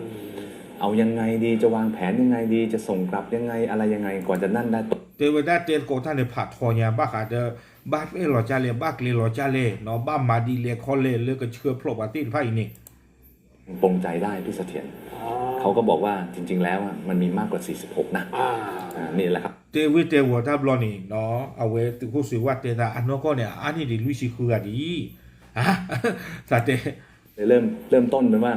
เอายังไงดี จะวางแผนยังไงดี จะส่งกลับยังไง อะไรยังไง กว่าจะนั่นได้ တဲဝဲဒၣ်တဲသကိးတၢ်န့ၣ် ဖးထီညါ ဘၣ်ဃးဒီး ဘၣ်အဲၣ်လီၤကၢ်လဲၣ် ဘၣ်ကျဲၤလီၤကၢ်လဲၣ် ဘၣ်မၤဒ်လဲၣ်ခီလဲၣ် လၢကဆှၢဖျိးပှၤသ့ၣ်တဖၣ်အံၤန့ၣ် ปลงใจได้พี่เสถียร เขาก็บอกว่าจริงๆแล้วมันมีมากกว่าสี่สิบหกนะ นี่แหละครับ တဲဝဲတဲဝီၤတၢ်ဘျီန့ၣ် အဝဲသုးခိၣ်စွ့ၤဝၣ်တဲသးအနီၢ်ကီၢ်န့ၣ် အါန့ၢ်ဒံးလွံၢ်ဆံဃုဂၤဒံး သးတဲ เริ่มเริ่มต้นเป็นว่า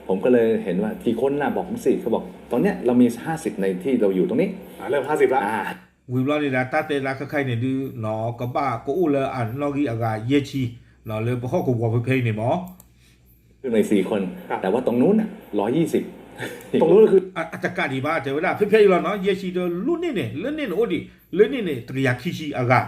ผมก็เลยเห็นว่ากี่คนน่ะบอกผมสิ เขาบอกตอนเนี้ยเรามีห้าสิบในที่เราอยู่ตรงนี้ อ่า เริ่มห้าสิบละ อ่า ဝံၤဘျီန့ၣ်ဒီး တၢ်တဲသးခဲခါအံၤန့ၣ်ဒုး ကဘၣ်ကအိၣ်လၢအနီၣ်ဂံၢ်အဂၤယဲၢ်ဆံ လၢပဟီၣ်ကဝီၤဖဲဖဲအံၤန့ၣ်မး ขึ้นมาอีกสี่คน ครับ แต่ว่าตรงนู้นน่ะ ร้อยยี่สิบ ตรงนู้นคือ အတကးဒံးဘၣ် တဲဝဲဒၣ် ဖဲဖဲအံၤလီၤနီၤ ယဲၢ်ဆံဒီး လၢန့ၣ်န့ၣ် လၢန့ၣ်န့ၣ်အိၣ်ဒံး လၢန့ၣ်န့ၣ် တကယၤခံဆံအဂၤ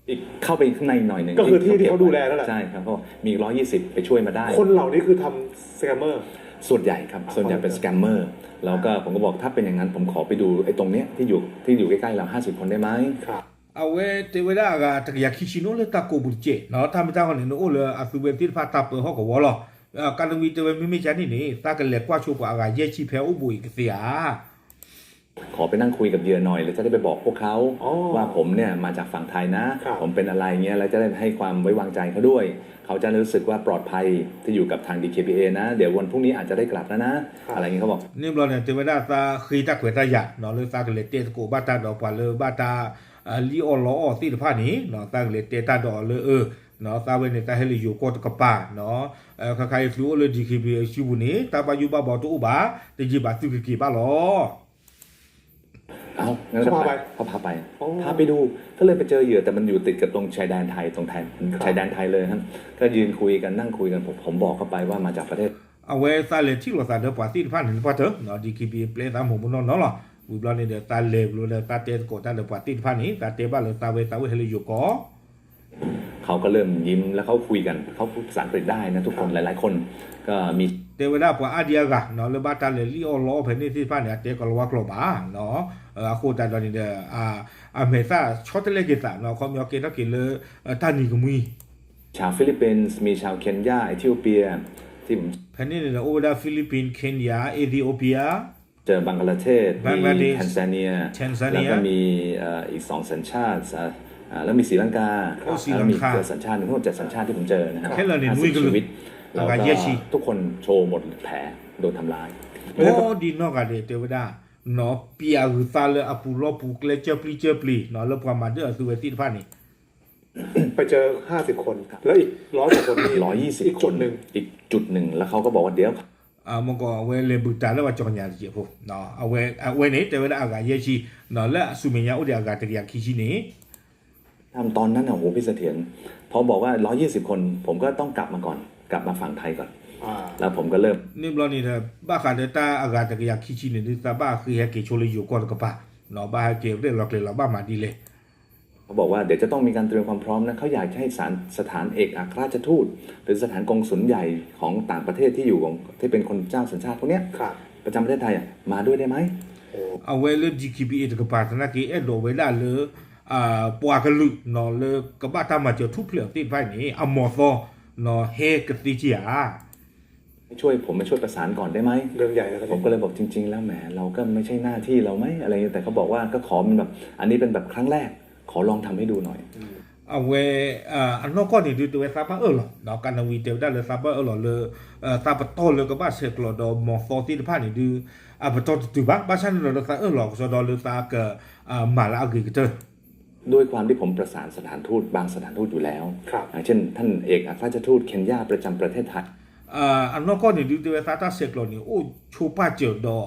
อีก เข้าไปข้างในอีกหน่อยหนึ่ง ก็คือที่ที่เขาดูแลนั่นแหละ ใช่ครับ เพราะมีอีกร้อยยี่สิบไปช่วยมาได้ คนเหล่านี้คือทำ scammer ส่วนใหญ่ครับ ส่วนใหญ่เป็น scammer แล้วก็ผมก็บอกถ้าเป็นอย่างนั้นผมขอไปดูไอ้ตรงเนี้ยที่อยู่ที่อยู่ใกล้ๆเราห้าสิบคนได้ไหม ครับ အဝဲတဲဝဲဒၣ်အဂၤတကယၤခံဆံန့ၣ်အိၣ်လၢတၢ်ကိးပူၤတကဲး တၢ်မ့ၢ်တၢ်ဂီၤန့ၣ် နအိၣ်လၢအသုဝဲသ့ၣ်တဖၣ်တၢ်ပၢဟီၣ်ကဝီၤလီၤ ကနဝံၤတဲဝဲမ့မ့ၢ်ကန့ၣ်န့ၣ် သးကလဲၤကွၢ်ဆိပှၤအဂၤယဲၢ်ဆံဖဲအိၣ်ဘူးအံၤကသ့ဧါ ขอไปนั่งคุยกับเหยื่อหน่อย แล้วจะได้ไปบอกพวกเขา ครับ ว่าผมเนี่ยมาจากฝั่งไทยนะ ครับ ผมเป็นอะไรเงี้ย แล้วจะได้ให้ความไว้วางใจเขาด้วย เขาจะได้รู้สึกว่าปลอดภัยที่อยู่กับทาง ดีเคพีเอ นะ เดี๋ยววันพรุ่งนี้อาจจะได้กลับแล้วนะ ครับ อะไรเงี้ยเขาบอก န့ၣ်ဘျီန့ၣ် တဲဝဲဒၣ်သးဃ့တၢ်ခွဲးတၢ်ယာ် လၢသးကလဲၤတဲသကိးဘၣ်တၢ်ဒီးပှၤလၢဘၣ်တၢ် လံၣ်အီၣ်လီအီၣ်သ့ၣ်တဖၣ်န့ၣ် သးကလဲၤတဲတၢ်ဒီးအီၤလၢအၢ သးဝဲန့ၣ် သးဟဲလၢယိၤကီၢ်တကပၤ ခါခါအံၤသုအိၣ်လၢ ဒီးက့ဘံၣ် အစုပူၤန့ၣ် တၢ်ဘၣ်ယိၣ်ဘၣ်ဘီတအိၣ်ဘၣ် တယံာ်ဘၣ်သုကက့ၤဘၣ်လီၤ เอา งั้นก็ไป เขาพาไป เขาพาไป อ๋อ พาไปดู ก็เลยไปเจอเหยื่อ แต่มันอยู่ติดกับตรงชายแดนไทย ตรงไทย ครับ ชายแดนไทยเลยครับ ก็ยืนคุยกัน นั่งคุยกัน ผม ผมบอกเข้าไปว่ามาจากประเทศ အဝဲသးလဲၤထံၣ်လိာ်သးဒီးပှၤသ့ၣ်တဖၣ်န့ၣ် ပှၤတၢၢ် ဒီးက့ဘံၣ် ပျဲသးမိၢ်မုၢ်နီၢ်နီၢ်လီၤ ဝံၤဘျီန့ၣ်ဒီး သးလဲၤဘျီဒီး သးတဲသကိးတၢ်ဒီးပှၤသ့ၣ်တဖၣ်န့ၣ် သးတဲဘၣ်လၢသးဝဲသးဝဲဟဲလၢယိၤကီၢ် เขาก็เริ่มยิ้ม แล้วเขาคุยกัน เขาพูดภาษาอังกฤษได้นะทุกคน ครับ หลายๆ คน ก็มี တဲဝဲဒၣ်ပှၤအါဒံအါဂၤ လၢဘၣ်တၢ်လဲၤလံၣ်အီၣ်လီအီၣ်ဖဲန့ၣ်သ့ၣ်တဖၣ်န့ၣ် အတဲကီၤလၤဝါကျိာ်ဘၣ် အဃိသတးဒီးန့ၣ်ဒီး အမဲာ်သၣ်ဆီတလဲက့ၤသး ခီပညီကဲထီၣ်က့ၤလၢ တၢ်နံၤကမှံ ชาวฟิลิปปินส์ มีชาวเคนยา เอธิโอเปีย ที่ผม ဖဲန့ၣ်န့ၣ်ဒီး အိၣ်ဝဲဒၣ် Philippines, Kenya, Ethiopia, เจอบางกลาเทศ มี Bangladesh, Tanzania, Tanzania, แล้วก็มีเอ่ออีกสองสัญชาติอ่าอ่าแล้วมีศรีลังกา โอ้ ศรีลังกา แล้วมีอีกสัญชาติหนึ่ง ทั้งหมดเจ็ดสัญชาติที่ผมเจอนะครับ ခဲလၢာ်န့ၣ် ห้าสิบ နွံကလုာ် ชีวิต แล้วก็ အဂၤယဲၢ်ဆံ ทุกคนโชว์หมดแผลโดนทำร้าย ဘီဒံနီၢ်ဂၤဒဲးတဲဝဲဒၣ် နီၢ်ပျဲအဂုၤသးလၢအပူၤလီၢ်ပူၤကျဲ ကၢပျံၤကၢပျံၤ နီၢ်လၢပှၤမၤဒၢၣ်အသုဝဲသ့ၣ်တဖၣ်န့ၣ် ไปเจอห้าสิบ คนครับ แล้วอีกร้อยกว่าคนนี่ ร้อยยี่สิบ อีกจุดหนึ่ง อีกจุดหนึ่ง แล้วเขาก็บอกว่าเดี๋ยว မ့ၢ်ကီး အဝဲလဲၤဘုၣ်တၢ်လၢပှၤကၠီၣ်ညါတက့ၢ်ဖိ အဝဲန့ၣ် တဲဝဲဒၣ်အဂၤယဲၢ်ဆံ နီၢ်လၢအဆူမဲာ်ညါအိၣ်ဒံးအဂၤတကယၤခံဆံန့ၣ် ทำตอนนั้นน่ะโหพี่เสถียร พอบอกว่าร้อยยี่สิบคน ผมก็ต้องกลับมาก่อน กลับมาฝั่งไทยก่อน แล้วผมก็เริ่ม န့ၣ်ဘျီန့ၣ်ဒီး ဘၣ်ဃးဒီးတၢ်အဂၤတကယၤခံဆံန့ၣ်ဒုး သးဘၣ်ဃ့ဟဲက့ၤဆိလၢယိၤကီၢ်တကပၤ နီၢ်ဘၣ်ဟဲက့ၤရဲၣ်လီၤကျဲၤလီၤဘၣ်မၤဒ်လဲၣ် เขาบอกว่าเดี๋ยวจะต้องมีการเตรียมความพร้อมนะ เขาอยากให้สถาน สถานเอกอัครราชทูต หรือสถานกงสุลใหญ่ของต่างประเทศที่อยู่ของที่เป็นคนเจ้าสัญชาติพวกเนี้ย ครับ ประจำประเทศไทยอ่ะ มาด้วยได้ไหม အဝဲလၢ DKBA တကပၤသနာ်က့ အဲၣ်ဒိးဝဲဒၣ်လၢ ပှၤကလုာ်နီၢ်လၢကဘၣ်တၢ်မၤစၢၤထူၣ်ဖျဲးအီၤသ့ၣ်တဖၣ်န့ၣ် အမီၤသီနီၢ်ဟဲကသ့က့ၤဧါ ให้ช่วยผมมาช่วยประสานก่อนได้ไหม เรื่องใหญ่แล้ว ผมก็เลยบอกจริงๆแล้วแหมเราก็ไม่ใช่หน้าที่เราไหมอะไรเงี้ยแต่เขาบอกว่าก็ขอมันแบบอันนี้เป็นแบบครั้งแรกขอลองทำให้ดูหน่อย အဝဲ အနီၢ်ကီၢ်န့ၣ်ဒုးတဲဝဲသးဘၣ်အၢၣ်လီၤ ဒီးကနဝံၤတဲဝဲဒၣ်လၢသးဘၣ်အၢၣ်လီၤလၢ သးပတီၢ်လၢကဘၣ်ဆဲးကျိးဒီးမီၤသီသ့ၣ်တဖၣ်န့ၣ်ဒုး အပတီၢ်တတုၤဘၣ် ဘၣ်ဆၣ်န့ၣ်ဒီးသးအၢၣ်လီၤကစီဒီလၢသးက မၤလၢအဂ့ၤကတၢၢ် ด้วยความที่ผมประสานสถานทูตบางสถานทูตอยู่แล้ว ครับ อย่างเช่นท่านเอกอัครราชทูตเคนยาประจำประเทศไทย အနီၢ်ကီၢ်န့ၣ်ဒုးတဲဝဲသးတၢ်ဆဲးကျိးန့ၣ် အိၣ်ဆိပာ်စၢၤဒီး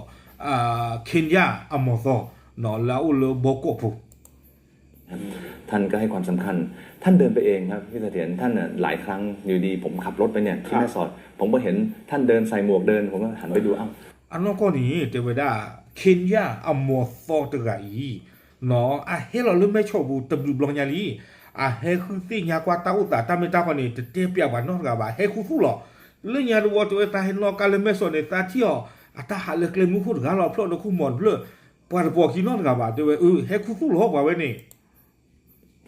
Kenya အမီၤသီ လၢအအိၣ်လၢဘီကီၢ်ဖိ ท่านก็ให้ความสำคัญ ท่านเดินไปเองครับพี่เสถียร ท่านน่ะหลายครั้งอยู่ดีผมขับรถไปเนี่ยที่แม่สอด ผมก็เห็นท่านเดินใส่หมวกเดิน ผมก็หันไปดู อ้าว အနီၢ်ကီၢ်န့ၣ် တဲဝဲဒၣ် Kenya အမီၤသီတဂၤအံၤ နီၢ် အဟဲလီၤလၢမဲၢ်ဆီးပူၤတဘျုးဘျီညါလံ အဟဲဃုသ့ၣ်ညါကွၢ်တၢ်အိၣ်သးတၢ်မ့ၢ်တၢ်တီန့ၣ် တတဲပျးပှၤနီတဂၤဘၣ် ဟဲဃုသူၣ်လီၤ လၢညါတဝီတဲဝဲသးဟဲနီၣ်ကါလၢမဲၢ်ဆီးန့ၣ် သးထံၣ်အီၤ အတၢ်ဟးလၢကျဲမုၢ်ခိၣ်တဂၤလီၤ ဖျိၣ်ဒီးခိၣ်မီၤတဖျၢၣ် ပှၤတပိာ်ခံနီတဂၤဘၣ် တဲဝဲ အဟဲဃုသူၣ်လီၤပှၤဝဲန့ၣ်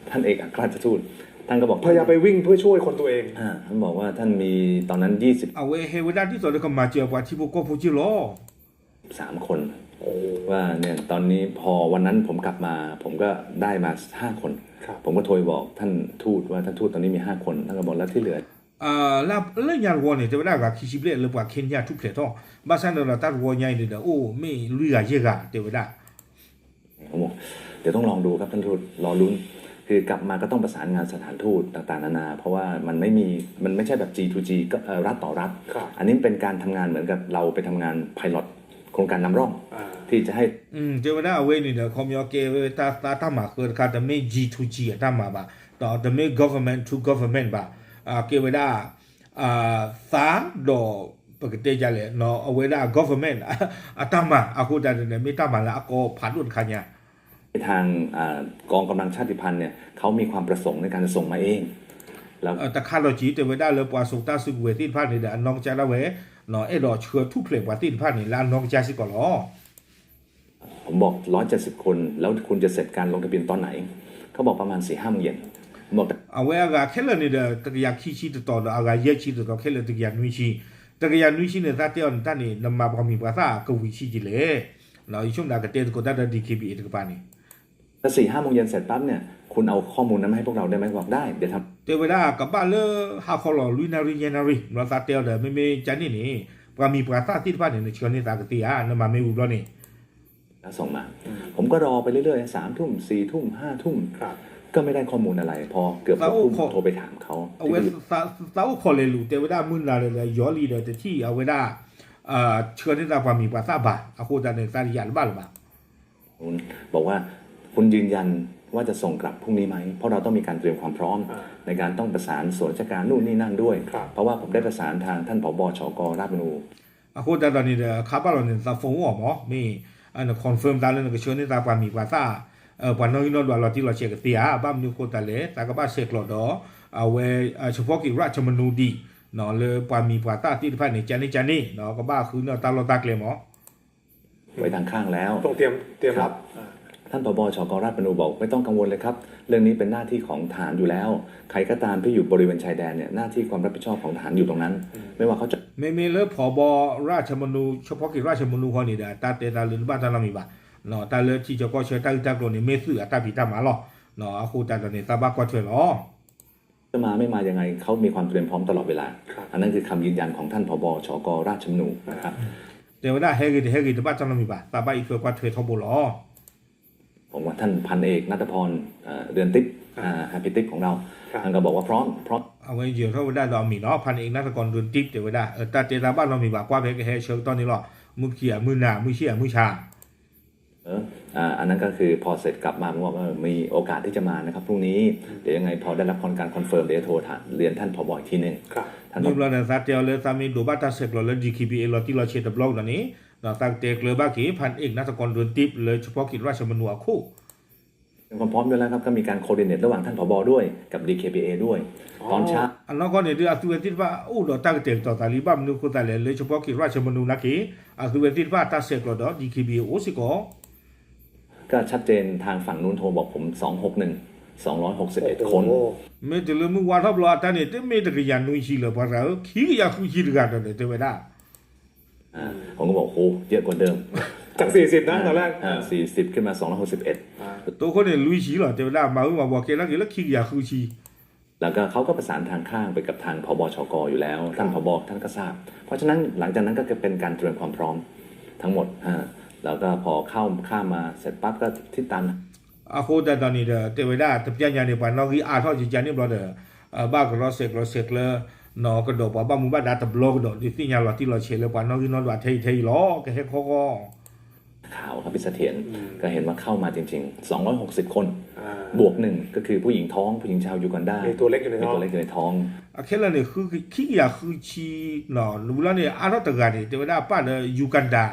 ท่านเอกอัครราชทูต ท่านก็บอก พยายามไปวิ่งเพื่อช่วยคนตัวเอง ท่านบอกว่าท่านมีตอนนั้นยี่สิบ အဝဲဟဲဝဲဒၣ်ဒ်သိးလၢကမၤစၢၤပှၤထံဖိကီၢ်ဖိက့ၢ်လီၤ สามคน ว่าเนี่ยตอนนี้พอวันนั้นผมกลับมา ผมก็ได้มาห้าคน ผมก็โทรไปบอกท่านทูตว่าท่านทูตตอนนี้มีห้าคน ท่านก็บอกแล้วที่เหลือ လၢညါတဝီန့ၣ် တဲဝဲဒၣ်အဂၤခံဆံဘျဲၣ်လၢပှၤ Kenya ထူၣ်ဖျဲးထီၣ် ဘၣ်ဆၣ်န့ၣ်ဒီးတၢ်တဝီညါအံၤန့ၣ်ဒီး အိၣ်မ့ၢ်လွံၢ်ဂၤယဲၢ်ဂၤ တဲဝဲဒၣ် เดี๋ยวต้องลองดูครับท่านทูต รอลุ้น คือกลับมาก็ต้องประสานงานสถานทูตต่างๆนานา เพราะว่ามันไม่มี มันไม่ใช่แบบ G to G ก็เอ่อรัฐต่อรัฐ อันนี้เป็นการทำงานเหมือนกับเราไปทำงาน pilot โครงการนำร่อง ที่จะให้ တဲဝဲဒၣ်အဝဲန့ၣ်ဒီး ခီပညီကဲဝဲတၢ်သးတၢ်မၤဃၢတခါ တမ့ၢ် G to G အတၢ်မၤဘၣ် ဒီးတမ့ၢ် government to government ဘၣ် ကဲဝဲဒၣ် သးဒီး ပကတဲဒ်လဲၣ် အဝဲဒၣ် government အတၢ်မၤ အဃိသတးန့ၣ် မ့ၢ်တၢ်မၤလၢအကီဖးဒိၣ်တခါညါ ทางอ่ากองกำลังชาติพันธุ์เนี่ยเขามีความประสงค์ในการจะส่งมาเอง แล้ว တခါလီၤက့ၤ တဲဝဲဒၣ်လၢပှၤစိာ်တၢ်စုကဝဲၤသ့ၣ်တဖၣ်န့ၣ်ဒီး အနီၢ်ကစၢ်ဒၣ်ဝဲ အဲၣ်ဒိးဆှၢထူၣ်ဖျဲးပှၤသ့ၣ်တဖၣ်န့ၣ် လၢအနီၢ်ကစၢ်စ့ၢ်ကီးလီၤ ผมบอกร้อยเจ็ดสิบคน แล้วคุณจะเสร็จการลงทะเบียนตอนไหน เขาบอกประมาณสี่ห้าโมงเย็น ผมบอก အဝဲအဂၤခဲလၢာ်န့ၣ်ဒီး တကယၤခံဆံတတီၤဒီး အဂၤယဲၢ်ဆံတတီၤခဲလၢာ် တကယၤနွံဆံ တကယၤနွံဆံန့ၣ် သးတဲအီၤန့ၣ်တၢ်န့ၣ် နမၤပှၤမံၤပှၤသၣ်ကဝံၤဆံက့ၤလဲၣ် ယဆိကမိၣ်ကတဲသကိးတၢ်ဒီး DKBA တကပၤန့ၣ် ถ้าสี่ห้าโมงเย็นเสร็จปั๊บเนี่ย คุณเอาข้อมูลนั้นมาให้พวกเราได้ไหม บอกได้ เดี๋ยวทำ တဲဝဲဒၣ်ကဘၣ်လၢဟါခီလီၤ လွံၢ်နၣ်ရံၣ် ယဲၢ်နၣ်ရံၣ် ဘျီသးတဲအီၤဒီး မ့မ့ၢ်ကန့ၣ်န့ၣ် ပှၤမံၤပှၤသၣ်သ့ၣ်တဖၣ်န့ၣ် နဆှၢန့ၢ်သးကသ့ဧါ နမၤမ့ၢ်ဝံၤဘျီန့ၣ် แล้วส่งมา ผมก็รอไปเรื่อยๆ สามทุ่ม สี่ทุ่ม ห้าทุ่ม ก็ไม่ได้ข้อมูลอะไร พอเกือบหกทุ่มโทรไปถามเขา အဝဲ သးအိၣ်ခိးလဲၤလူၤ တဲဝဲဒၣ်မုၢ်နၤလၢာ်ဒီး ယီၤလံဒီး တထံၣ်အဝဲဒၣ် ဆှၢန့ၢ်သးပှၤမံၤပှၤသၣ်ဘၣ် အဃိသတးန့ၣ် သးတယာ်တဘၣ်လၢၤဘၣ် บอกว่าคุณยืนยันว่าจะส่งกลับพรุ่งนี้ไหม เพราะเราต้องมีการเตรียมความพร้อมในการต้องประสานส่วนราชการนู่นนี่นั่นด้วย เพราะว่าผมได้ประสานทางท่านผบ.ชก.ราชมนู အဃိသတးဒီးန့ၣ်ဒီး ခါဘၣ်လီၤန့ၣ် သး phone အိၣ်အီၤမး မ့ၢ် န confirm သးလၢနကဆှၢန့ၢ်သးပှၤမံၤပှၤသၣ် ပှၤနီၣ်ဂံၢ်နီၣ်ဒွးလီၤတံၢ်လီၤဆဲးကသ့ဧါ ဘၣ်မနုၤအဃိသတးလဲၣ် သးကဘၣ်ဆဲးကျိးဒီး အဝဲ เฉพาะกิจ ราชมนู ဒံး လၢပှၤမံၤပှၤသၣ်သ့ၣ်တဖၣ်န့ၣ် ကန့ၣ်ကန့ၣ် ကဘၣ်ဃုန့ၢ်တၢ်လီၢ်တၢ်ကျဲမး ไว้ทางข้างแล้ว ต้องเตรียม เตรียมรับ ครับ ท่านผบ.ชก.ราชมนูบอกไม่ต้องกังวลเลยครับ เรื่องนี้เป็นหน้าที่ของทหารอยู่แล้ว ใครก็ตามที่อยู่บริเวณชายแดนเนี่ย หน้าที่ความรับผิดชอบของทหารอยู่ตรงนั้น ไม่ว่าเขาจะ မ့မ့ၢ်လၢဖီဘီရၢၡမနူ ဆၢဖီကံၣ်ရၢၡမနူဃီန့ၣ်ဒီး တၢ်တဲသးလၢတဘၣ်တၢ်နီတမံၤဘၣ်, တၢ်လၢထံကီၢ်ဆၢတၢ်ဂ့ၢ်တၢ်ကျိၤန့ၣ် မ့ၢ်သုးအတၢ်ဖံးတၢ်မၤလီၤ. အဃိသတးဒီးန့ၣ် သးဘၣ်ကွၢ်ထွဲလီၤ. จะมาไม่มายังไง เขามีความเตรียมพร้อมตลอดเวลา อันนั้นคือคำยืนยันของท่านผบ.ชก.ราชมนูนะครับ တဲဝဲဒၣ် ဟဲဂ့ၤတဟဲဂ့ၤ တဘၣ်တၢ်နီတမံၤဘၣ်, သးဘၣ်အံးထွဲကွၢ်ထွဲထီဘိလီၤ. ผมว่าท่านพันเอกณัฐกร เรือนติ๊บ อ่า พี่ติ๊บของเรา ท่านก็บอกว่าพร้อม พร้อม အဝဲယဲၤထီၣ်ဝဲဒၣ်ဒီးအမံၤနီၤ ဖၣ်နအ့းနၣ်တကီၢ် ရူၢ်တံး တဲဝဲဒၣ် တၢ်တဲသးဘၣ်နီတမံၤဘၣ် ကွၢ်ဖဲကဟဲဆၢကတီၢ်န့ၣ်လီၤ. မုၢ်ခံ အမုၢ်နၤ မုၢ်ဆ့ အမုၢ်ဆါ เออ อ่า อันนั้นก็คือพอเสร็จกลับมา ผมบอก เออ มีโอกาสที่จะมานะครับ พรุ่งนี้ เดี๋ยวยังไงพอได้รับการคอนเฟิร์ม เดี๋ยวจะโทรถามเรียนท่านผบ.อีกทีหนึ่ง ครับ ท่านผบ.န့ၣ်ဘျီဒီး သးတဲအီၤလၢသးမ့ၢ်ဒိးဘၣ်တၢ်ဆဲးကျိးလၢ ဒီခ့ဘံၣ်အ့ လီၤတံၢ်လီၤဆဲးတဘျီကဒီးန့ၣ် ဒီးသးကတဲကျၢၤဘၣ်က့ၤ ဖၣ်နအ့းနၣ်တကီၢ် ရူၢ်တံး လၢ เฉพาะกิจราชมนู အခိၣ် ความพร้อมด้วยแล้วครับ ก็มีการ coordinate ระหว่างท่านผบ.ด้วย กับ ดีเคพีเอ ด้วย ตอนเช้า အနီၢ်ကီၢ်န့ၣ်ဒုး အသုးဝဲသ့ၣ်တဖၣ်အိၣ်ဒီးတၢ်ကတဲာ်ကတီၤသးလံ ဘၣ်မနုၤအဃိသတးလဲၣ် လၢ เฉพาะกิจราชมนู နာ်က့ အသုးဝဲသ့ၣ်တဖၣ်တၢ်ဆဲးကျိးဒီး ဒီခ့ဘံၣ်အ့ အိၣ်စ့ၢ်ကီး ก็ชัดเจน ทางฝั่งนู้นโทรบอกผม สองหกหนึ่ง สองร้อยหกสิบเอ็ด คน မ့ၢ်တုၤလၢမုၢ်ဝါထီၣ်ဘျီအတၢ်န့ၣ် တမ့ၢ်တကယၤနွံဆံလၢၤ ပှၤတဂၤဧၢ ခံကယၤဃုဆံတဂၤဒီးန့ၣ် တဲဝဲဒၣ် อ่า ผมก็บอก โอ้โห เยอะกว่าเดิม จากสี่สิบนะตอนแรก อ่า สี่สิบ ขึ้นมา สองร้อยหกสิบเอ็ด อ่า တိခိၣ်န့ၣ် လွံၢ်ဆံလီၤ တဲဝဲဒၣ် မၤဝံၤမၤဝီၤကဲထီၣ်က့ၤလၢခံကယၤဃုဆံ แล้วก็เขาก็ประสานทางข้างไปกับทาง ผบ.ชก อยู่แล้ว ท่านผบ.ท่านก็ทราบ เพราะฉะนั้นหลังจากนั้นก็เป็นการเตรียมความพร้อมทั้งหมด อ่า แล้วก็พอเข้าข้ามมาเสร็จปั๊บก็ทิศตาม အဃိသတးဒီးန့ၣ်ဒီး တဲဝဲဒၣ် တပျၢ်ညါန့ၣ် ပှၤနီၣ်ဂံၢ်အါထီၣ်ယကန့ၣ်ဘျီဒီး ဘၣ်ကရီဆဲးကျိးဆဲးကျၢ နီၢ်ကဒီးပှၤဘၣ်မူဘၣ်ဒါတဘျီကဒီး ဒုးသ့ၣ်ညါလီၤတံၢ်လီၤဆဲးလၢပှၤနီၣ်ဂံၢ်နီၣ်ဒွးထဲအံၤထဲအံၤလီၤ ကဟဲခီဃီ ข่าวครับพี่เสถียร ก็เห็นว่าเข้ามาจริงๆ สองร้อยหกสิบ คน บวกหนึ่ง ก็คือผู้หญิงท้อง ผู้หญิงชาวยูกันดา มีตัวเล็กอยู่ในท้อง มีตัวเล็กอยู่ในท้อง အခဲလၢာ်န့ၣ် ခံကယၤဃုဆံ ဝံၤလီၤန့ၣ် အါထီၣ်တဂၤန့ၣ် တဲဝဲဒၣ်ပၢ်လၢ ယူၤကၣ်ဒၤ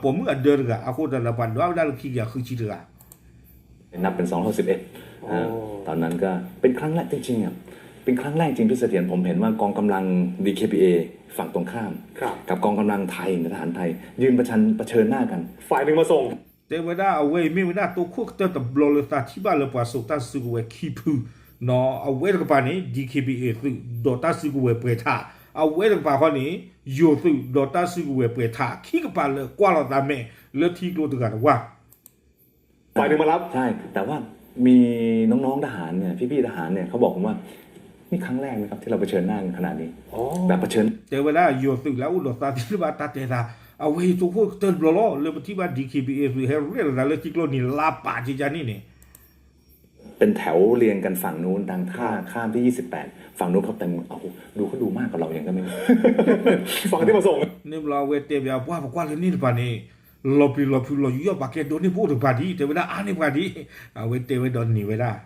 ပိာ်မုၣ်အဒၢတဂၤ အဃိသတးဒီးပှၤဒွးဝဲဒၣ်လၢခံကယၤဃုဆံတဂၤ นับเป็น สองร้อยหกสิบเอ็ด อ่า ตอนนั้นก็เป็นครั้งแรกจริงๆอ่ะ เป็นครั้งแรกจริงพี่เสถียร ผมเห็นว่ากองกำลัง ดีเคพีเอ ฝั่งตรงข้าม ครับ กับกองกำลังไทย ทหารไทย ยืนประชัน เผชิญหน้ากัน ฝ่ายหนึ่งมาส่ง တဲဝဲဒၣ်အဝဲအံၤမ့ၢ်ဝဲဒၣ်တိခိၣ်ကတၢၢ်တဘျီလၢသးထံၣ်ဘၣ်လၢပှၤစိာ်တၢ်စုကဝဲၤခံဖု နီၢ် အဝဲတကပၤန့ၣ် ဒီခ့ဘံၣ်အ့ သုး ဒီးတၢ်စုကဝဲၤပှဲၤထး အဝဲတကပၤဃီန့ၣ် ယိၤသုး ဒီးတၢ်စုကဝဲၤပှဲၤထး ခံကပၤလၢကွၢ်လီၤသးမဲာ်လၢထံကျိတဂၤတဝါ ฝ่ายหนึ่งมารับ ใช่ แต่ว่ามีน้องๆทหารเนี่ย พี่ๆทหารเนี่ย เขาบอกผมว่า นี่ครั้งแรกนะครับที่เราเผชิญหน้ากันขนาดนี้ แบบเผชิญ တဲဝဲဒၣ်ယိၤသုးလၢအအိၣ်ဒီးသးသ့ၣ်တဖၣ်တၢ်တဲသး အဝဲအံၤတိခိၣ်ကတၢၢ်တဘျီလီၤ လၢပထံၣ်ဘၣ် ဒီခ့ဘံၣ်အ့ သုးဟဲရဲၣ်လီၤသးလၢထံကျိန့ၣ် လါပာ်ကကန့ၣ်န့ၣ် เป็นแถวเรียงกันฝั่งนู้น ทางท่าข้ามที่ ยี่สิบแปด ฝั่งนู้นเขาเต็ม โอ้โห ดูเขาดูมากกว่าเรายังก็ไม่รู้ ฝั่งที่มาส่ง န့ၣ်ဘျီအဝဲတဲဘၣ်ပှၤ ပကွၢ်လၢန့ၣ်တကပၤန့ၣ် လီၤပျံၤလီၤဖုးလီၤယူးယီၣ်ပာ်ကဲဒိးန့ၢ်ပအိၣ်တကပၤဒံး တဲဝဲဒၣ်အါန့ၢ်ပှၤဒံး အဝဲတဲဝဲဒီးန့ၢ်ဝဲဒၣ်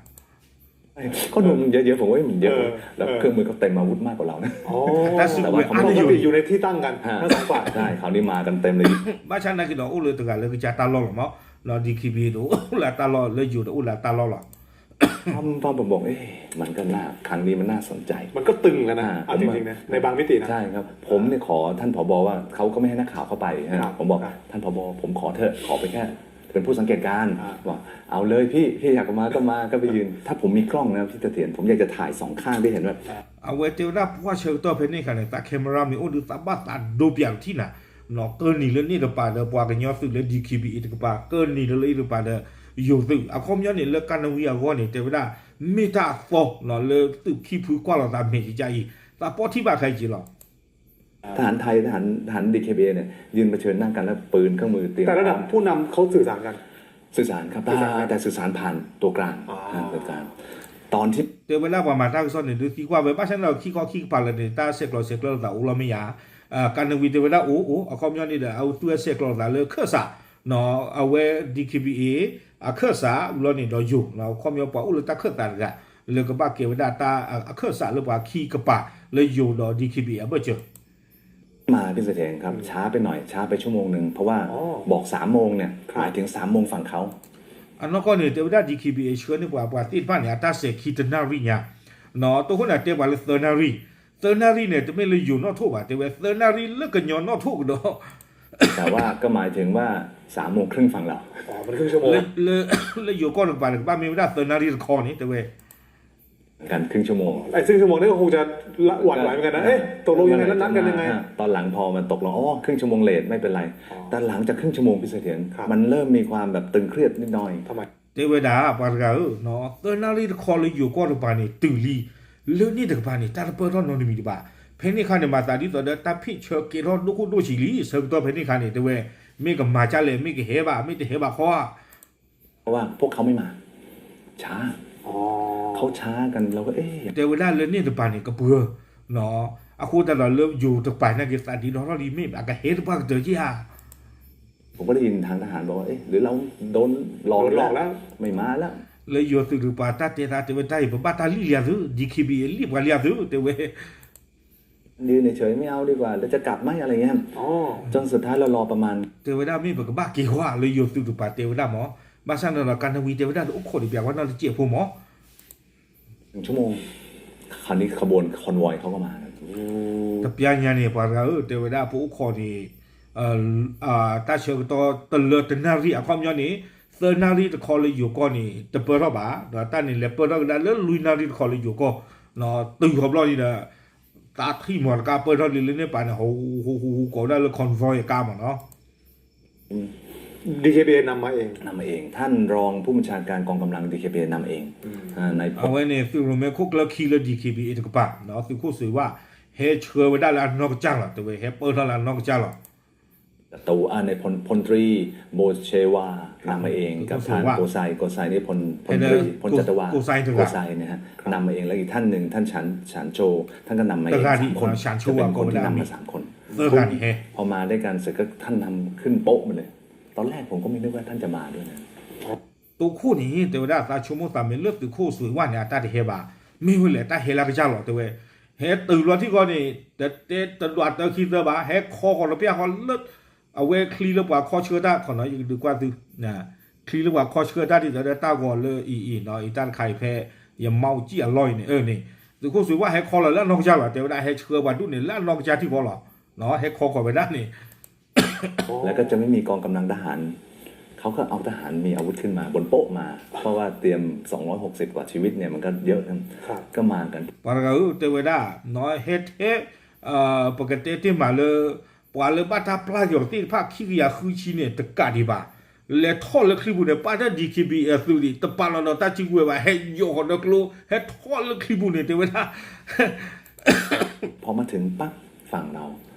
เขาดูมันเยอะๆ ผมว่ามันเยอะ เออ แล้วเครื่องมือเขาเต็มอาวุธมากกว่าเรานะ อ๋อ แต่ว่าเขาไม่ได้อยู่ในที่ตั้งกัน ทั้งสองฝ่าย ใช่ คราวนี้มากันเต็มเลย ဘၣ်ဆၣ်နာ်က့ဒီးအိၣ်လၢတဂၤလၢကစၢ်တၢ်လီၢ်လီၤမး နီၢ် ဒီခ့ဘံၣ်အ့ ဒီးအိၣ်လၢအတၢ်လီၢ် လၢယိၤဒီးအိၣ်လၢအတၢ်လီၢ်လီၤ ท่าน ท่านผบ.บอก เอ๊ะ มันก็น่า ครั้งนี้มันน่าสนใจ มันก็ตึงแล้วนะ อ่า เอาจริงๆนะ ในบางมิตินะ ใช่ครับ ผมเนี่ยขอท่านผบ.ว่าเขาก็ไม่ให้นักข่าวเข้าไป ครับ ผมบอก ครับ ท่านผบ.ผมขอเถอะ ขอไปแค่เป็นผู้สังเกตการณ์ อ่า บอก เอาเลยพี่ พี่อยากมาก็มา ก็ไปยืน ถ้าผมมีกล้องนะพี่เสถียร ผมอยากจะถ่ายสองข้างที่เห็นว่า အဝဲတဲဝဲဒၣ်ပှၢ်ဆၢကတီၢ်ဖဲန့ၣ်အခါန့ၣ် သး camera မ့ၢ်အိၣ်ဒီးသးဘၣ်သးဒိပၠးပထံၣ်နၤ နီၢ် ကၢၢ်နံၤလၢန့ၣ်တကပၤဒီးပှၤကညီသုးလၢ ဒီခ့ဘံၣ်အ့ တကပၤ ကၢၢ်နံၤလၢလၢအံၤတကပၤဒီး ယိၤသုး အခီပညီန့ၣ် လၢကါနဝံအဂီၢ်န့ၣ် တဲဝဲဒၣ် မ့ၢ်တၢ်အသီ နီၢ် လၢသုးခံဖုကွၢ်လီၤသးမဲာ်ကကါအံၤ သးပီၢ်ထံၣ်ဘၣ်ခဲအံၤလီၤ ทหารไทย ทหาร ทหาร ดีเคพีเอ เนี่ย ยืนเผชิญหน้ากันแล้วปืนเครื่องมือเตรียมพร้อม แต่ระดับผู้นำเขาสื่อสารกัน สื่อสารครับ สื่อสารกัน แต่สื่อสารผ่านตัวกลาง อ๋อ อ่า ตัวกลาง ตอนที่ တဲဝဲဒၣ်ပှၤမၤတၢ်ကစီၣ်န့ၣ် ဒုးသံကွၢ်ဝဲ ဘၣ်ဆၣ်န့ၣ်ဒီးခံခီခံကပၤလၢာ်န့ၣ် တၢ်ဆဲးကျိးဆဲးကျၢလိာ်သးအိၣ်လီၤမ့ၢ်ဧါ ကါနဝံတဲဝဲဒၣ်အိၣ်အိၣ် အခီပညီန့ၣ်ဒီး အဝဲသူဝဲဆဲးကျိးလိာ်သးလၢခၢၣ်စး နီၢ် အဝဲ ဒီခ့ဘံၣ်အ့ အခၢၣ်စး ဝံၤလီၤန့ၣ်ဒီးယိၤ နီၢ် အခီပညီပှၤအိၣ်လၢတၢ်ခၢၣ်သးတဂၤ လၢကဘၣ်ကဲဝဲဒၣ်တၢ်အခၢၣ်စးလၢပှၤခံကပၤ လၢယိၤဒီး ဒီခ့ဘံၣ်အ့ အဘၢၣ်စၢၤ มาพี่เสถียรครับ ช้าไปหน่อย ช้าไปชั่วโมงหนึ่ง เพราะว่า อ๋อ บอกสามโมงเนี่ย ครับ หมายถึงสามโมงฝั่งเขา အနီၢ်ကီၢ်န့ၣ် တဲဝဲဒၣ် ဒီခ့ဘံၣ်အ့ ဆှၢန့ၢ်ပှၤ ပှၤသ့ၣ်တဖၣ်န့ၣ် အတၢ်စဲၤခံတနၣ်ရံၣ်ညါ နီၢ် တိခိၣ်န့ၣ် တဲပှၤလၢသၢနၣ်ရံၣ် သၢနၣ်ရံၣ်န့ၣ် တမ့ၢ်လၢယိၤနီၣ်ထိၣ်ဘၣ် တဲဝဲသၢနၣ်ရံၣ်လၢကညီနီၣ်ထိၣ်ကဒီး แต่ว่าก็หมายถึงว่าสามโมงครึ่งฝั่งเรา อ๋อ มันครึ่งชั่วโมง လၢယိၤကီၢ်တကပၤန့ၣ် ကဘၣ်မ့ၢ်ဝဲဒၣ်သၢနၣ်ရံၣ်တခီန့ၣ် တဲဝဲ กันครึ่งชั่วโมง ไอ้ครึ่งชั่วโมง นี่ก็คงจะละหวั่นไหวเหมือนกันนะ เอ๊ะ ตกลงยังไง แล้วนัดกันยังไง ตอนหลังพอมันตกลง อ๋อ ครึ่งชั่วโมงเลท ไม่เป็นไร แต่หลังจากครึ่งชั่วโมง พี่เสถียร มันเริ่มมีความแบบตึงเครียดนิดหน่อย ทำไม တဲဝဲဒၣ် ပှၤတဂၤဧၢ, သၢနၣ်ရံၣ်တခီလၢယိၤကီၢ်တကပၤန့ၣ် တုၤလံ, လၢန့ၣ်တကပၤန့ၣ် တၢ်တပၢၢ်ထီၣ်နီတမံၤဒံးဘၣ်. ဖဲန့ၣ်အခါန့ၣ် မၤသးဒ်သိးဒီး တၢ်ဖ့ၣ်ဆၢကဲထီၣ်ဒိၣ်ခိၣ်ဒိၣ်ဆံးလံ, ဆၢကတီၢ်ဖဲန့ၣ်အခါန့ၣ် တဲဝဲ မ့ၢ်ကမၤကၢ်လဲၣ် မ့ၢ်ကဟဲဘၣ် မ့ၢ်တဟဲဘၣ်ခီဧါ เพราะว่าพวกเขาไม่มา ช้า เขาช้ากัน เราก็เอ๊ะ တဲဝဲဒၣ်လၢန့ၣ်တကပၤန့ၣ် ကပှဲၤ, အဃိသတးဒီးလၢယိၤတကပၤန့ၣ်က့ၤသးဒံးဒီးထီၣ်လံ မ့ၢ်အကဟဲတပှၢ်ကတၢၢ်က့ဧါ ผมก็ได้ยินทางทหารบอกว่า เอ๊ะ หรือเราโดนหลอกแล้ว ไม่มาแล้ว လၢယိၤသုးတကပၤတၢ်တဲသး တဲဝဲတၢ်အံၤ ပဘၣ်တၢ်လံၣ်လံအသုး DKBA လံၣ်ပှၤလံအသုး တဲဝဲ ยืนเฉยๆ ไม่เอาดีกว่า แล้วจะกลับไหม อะไรเงี้ย จนสุดท้ายเรารอประมาณ တဲဝဲဒၣ်မ့ၢ်ပကဘၣ်က့ၤဃီလၢယိၤသုးတကပၤတဲဝဲဒၣ်မး, ဘၣ်ဆၣ်န့ၣ်ဒီး ကါနဝံၤတဲဝဲဒၣ်လၢအိၣ်ခိးဒံးပျးဝဲနီၢ်တစဲးဖိမး ชั่วโมง คราวนี้ขบวน convoy เขาก็มา တပျၢ်ညါန့ၣ် ပှၤတဂၤဧၢ တဲဝဲဒၣ်ပအိၣ်ခိးန့ၣ် တၢ်ဆၢကတီၢ်တလၢတနၣ်ရံၣ် အခီပညီန့ၣ် သၢနၣ်ရံၣ်တခီလၢယိၤကီၢ်န့ၣ် တပၢၢ်ထီၣ်ဘၣ်, ဒီးတၢ်န့ၣ်လဲၤပၢၢ်ထီၣ်ကဒါလၢလွံၢ်နၣ်ရံၣ်တခီလၢယိၤကီၢ်, တုၤဃီၤဘျီန့ၣ်ဒီး သးထံၣ်မးတကါပၢၢ်ထီၣ်လံလၢန့ၣ်ပၤန့ၣ် ဟူဟူဟူဟူကိးဝဲဒၣ်လၢ convoy အကါမးနီၤ DKBA นำมาเอง นำมาเอง ท่านรองผู้บัญชาการกองกำลัง ดีเคบีเอ นำเอง ใน အဝဲန့ၣ် သုးရိၣ်မဲခိၣ်ကျၢၢ်ခံလၢ DKBA တကပၤ သုးခိၣ်စွ့ၤဝၣ် ဟဲဆှၢဝဲဒၣ်လၢအနီၢ်ကစၢ်လီၤ တဲဝဲ ဟဲပၢၢ်ထီၣ်လၢအနီၢ်ကစၢ်လီၤ แต่ตัวอันในพลพลตรี โบเชวา นำมาเอง กับท่าน โกไซ โกไซนี่พลพลตรี พลจัตวา โกไซ โกไซเนี่ยฮะ นำมาเอง แล้วอีกท่านหนึ่ง ท่านฉัน ฉันโช ท่านก็นำมาเอง สามคน จะเป็นคนที่นำมาสามคน พอมาด้วยกันเสร็จก็ท่านนำขึ้นโป๊ะมาเลย ตอนแรกผมก็ไม่นึกว่าท่านจะมาด้วยนะ သုးခိၣ်န့ၣ် တဲဝဲဒၣ်သးဆိကမိၣ်သးမ့ၢ်လၢသုးခိၣ်စွ့ၤဝၣ်န့ၣ် အတၢ်တဟဲဘၣ်, မ့ၢ်ဝဲလဲၣ် တၢ်ဟဲလၢကစၢ်လီၤ တဲဝဲ, ဟဲတုၤလီၤထံၣ်ဃီန့ၣ် တတဲတဒွးတၢခံသၢဘၣ်, ဟဲခီဃီၤတပျၢ်ဃီလၢ အဝဲချံလၢပှၤခီဆှၢတၢ်ခီနီၤ ယကဒုးကွၢ်သု, ချံလၢပှၤခီဆှၢတၢ်ဒ်သိးဒီးတၢ်ဂီၤလၢအံၤအံၤနီၤ အံၤတၢ်တခါအံၤဖဲ ယမါအိၣ်ကံၣ်အလီၢ်အံၤန့ၣ် အန့ၣ် သုးခိၣ်စွ့ၤဝၣ်ဟဲခီလီၤလၢအနီၢ်ကစၢ်လီၤ တဲဝဲဒၣ် ဟဲဆှၢပှၤဒူၣ်န့ၣ် လၢအနီၢ်ကစၢ်ထံၣ်ဃီလီၤ, ဟဲခီဃီၤဝဲဒၣ်န့ၣ် แล้วก็จะไม่มีกองกำลังทหาร เขาก็เอาทหารมีอาวุธขึ้นมาบนโป๊ะมา เพราะว่าเตรียม สองร้อยหกสิบ กว่าชีวิตเนี่ย มันก็เยอะนะ ครับ ก็มากัน ပှၤတဂၤဧၢ တဲဝဲဒၣ် နီၤ ဟဲထဲ ပကတဲတ့ၢ်မးလၢ ပှၤလၢဘၣ်တၢ်ပျၢ်ယီၤသ့ၣ်တဖၣ်ခံကယၤဃုဆံန့ၣ် တကးဒံးဘၣ်, လဲၤထီၣ်လၢချံပူၤန့ၣ် ပာ်တၢ် DKBA အသုးန့ၣ် တပာ်လီၤဒီးတၢ်စုကဝဲၤဘၣ် ဟဲယိးဃီၤဒီးကျိ ဟဲထီၣ်လၢချံပူၤန့ၣ် တဲဝဲဒၣ် พอมาถึงปั๊บฝั่งเรา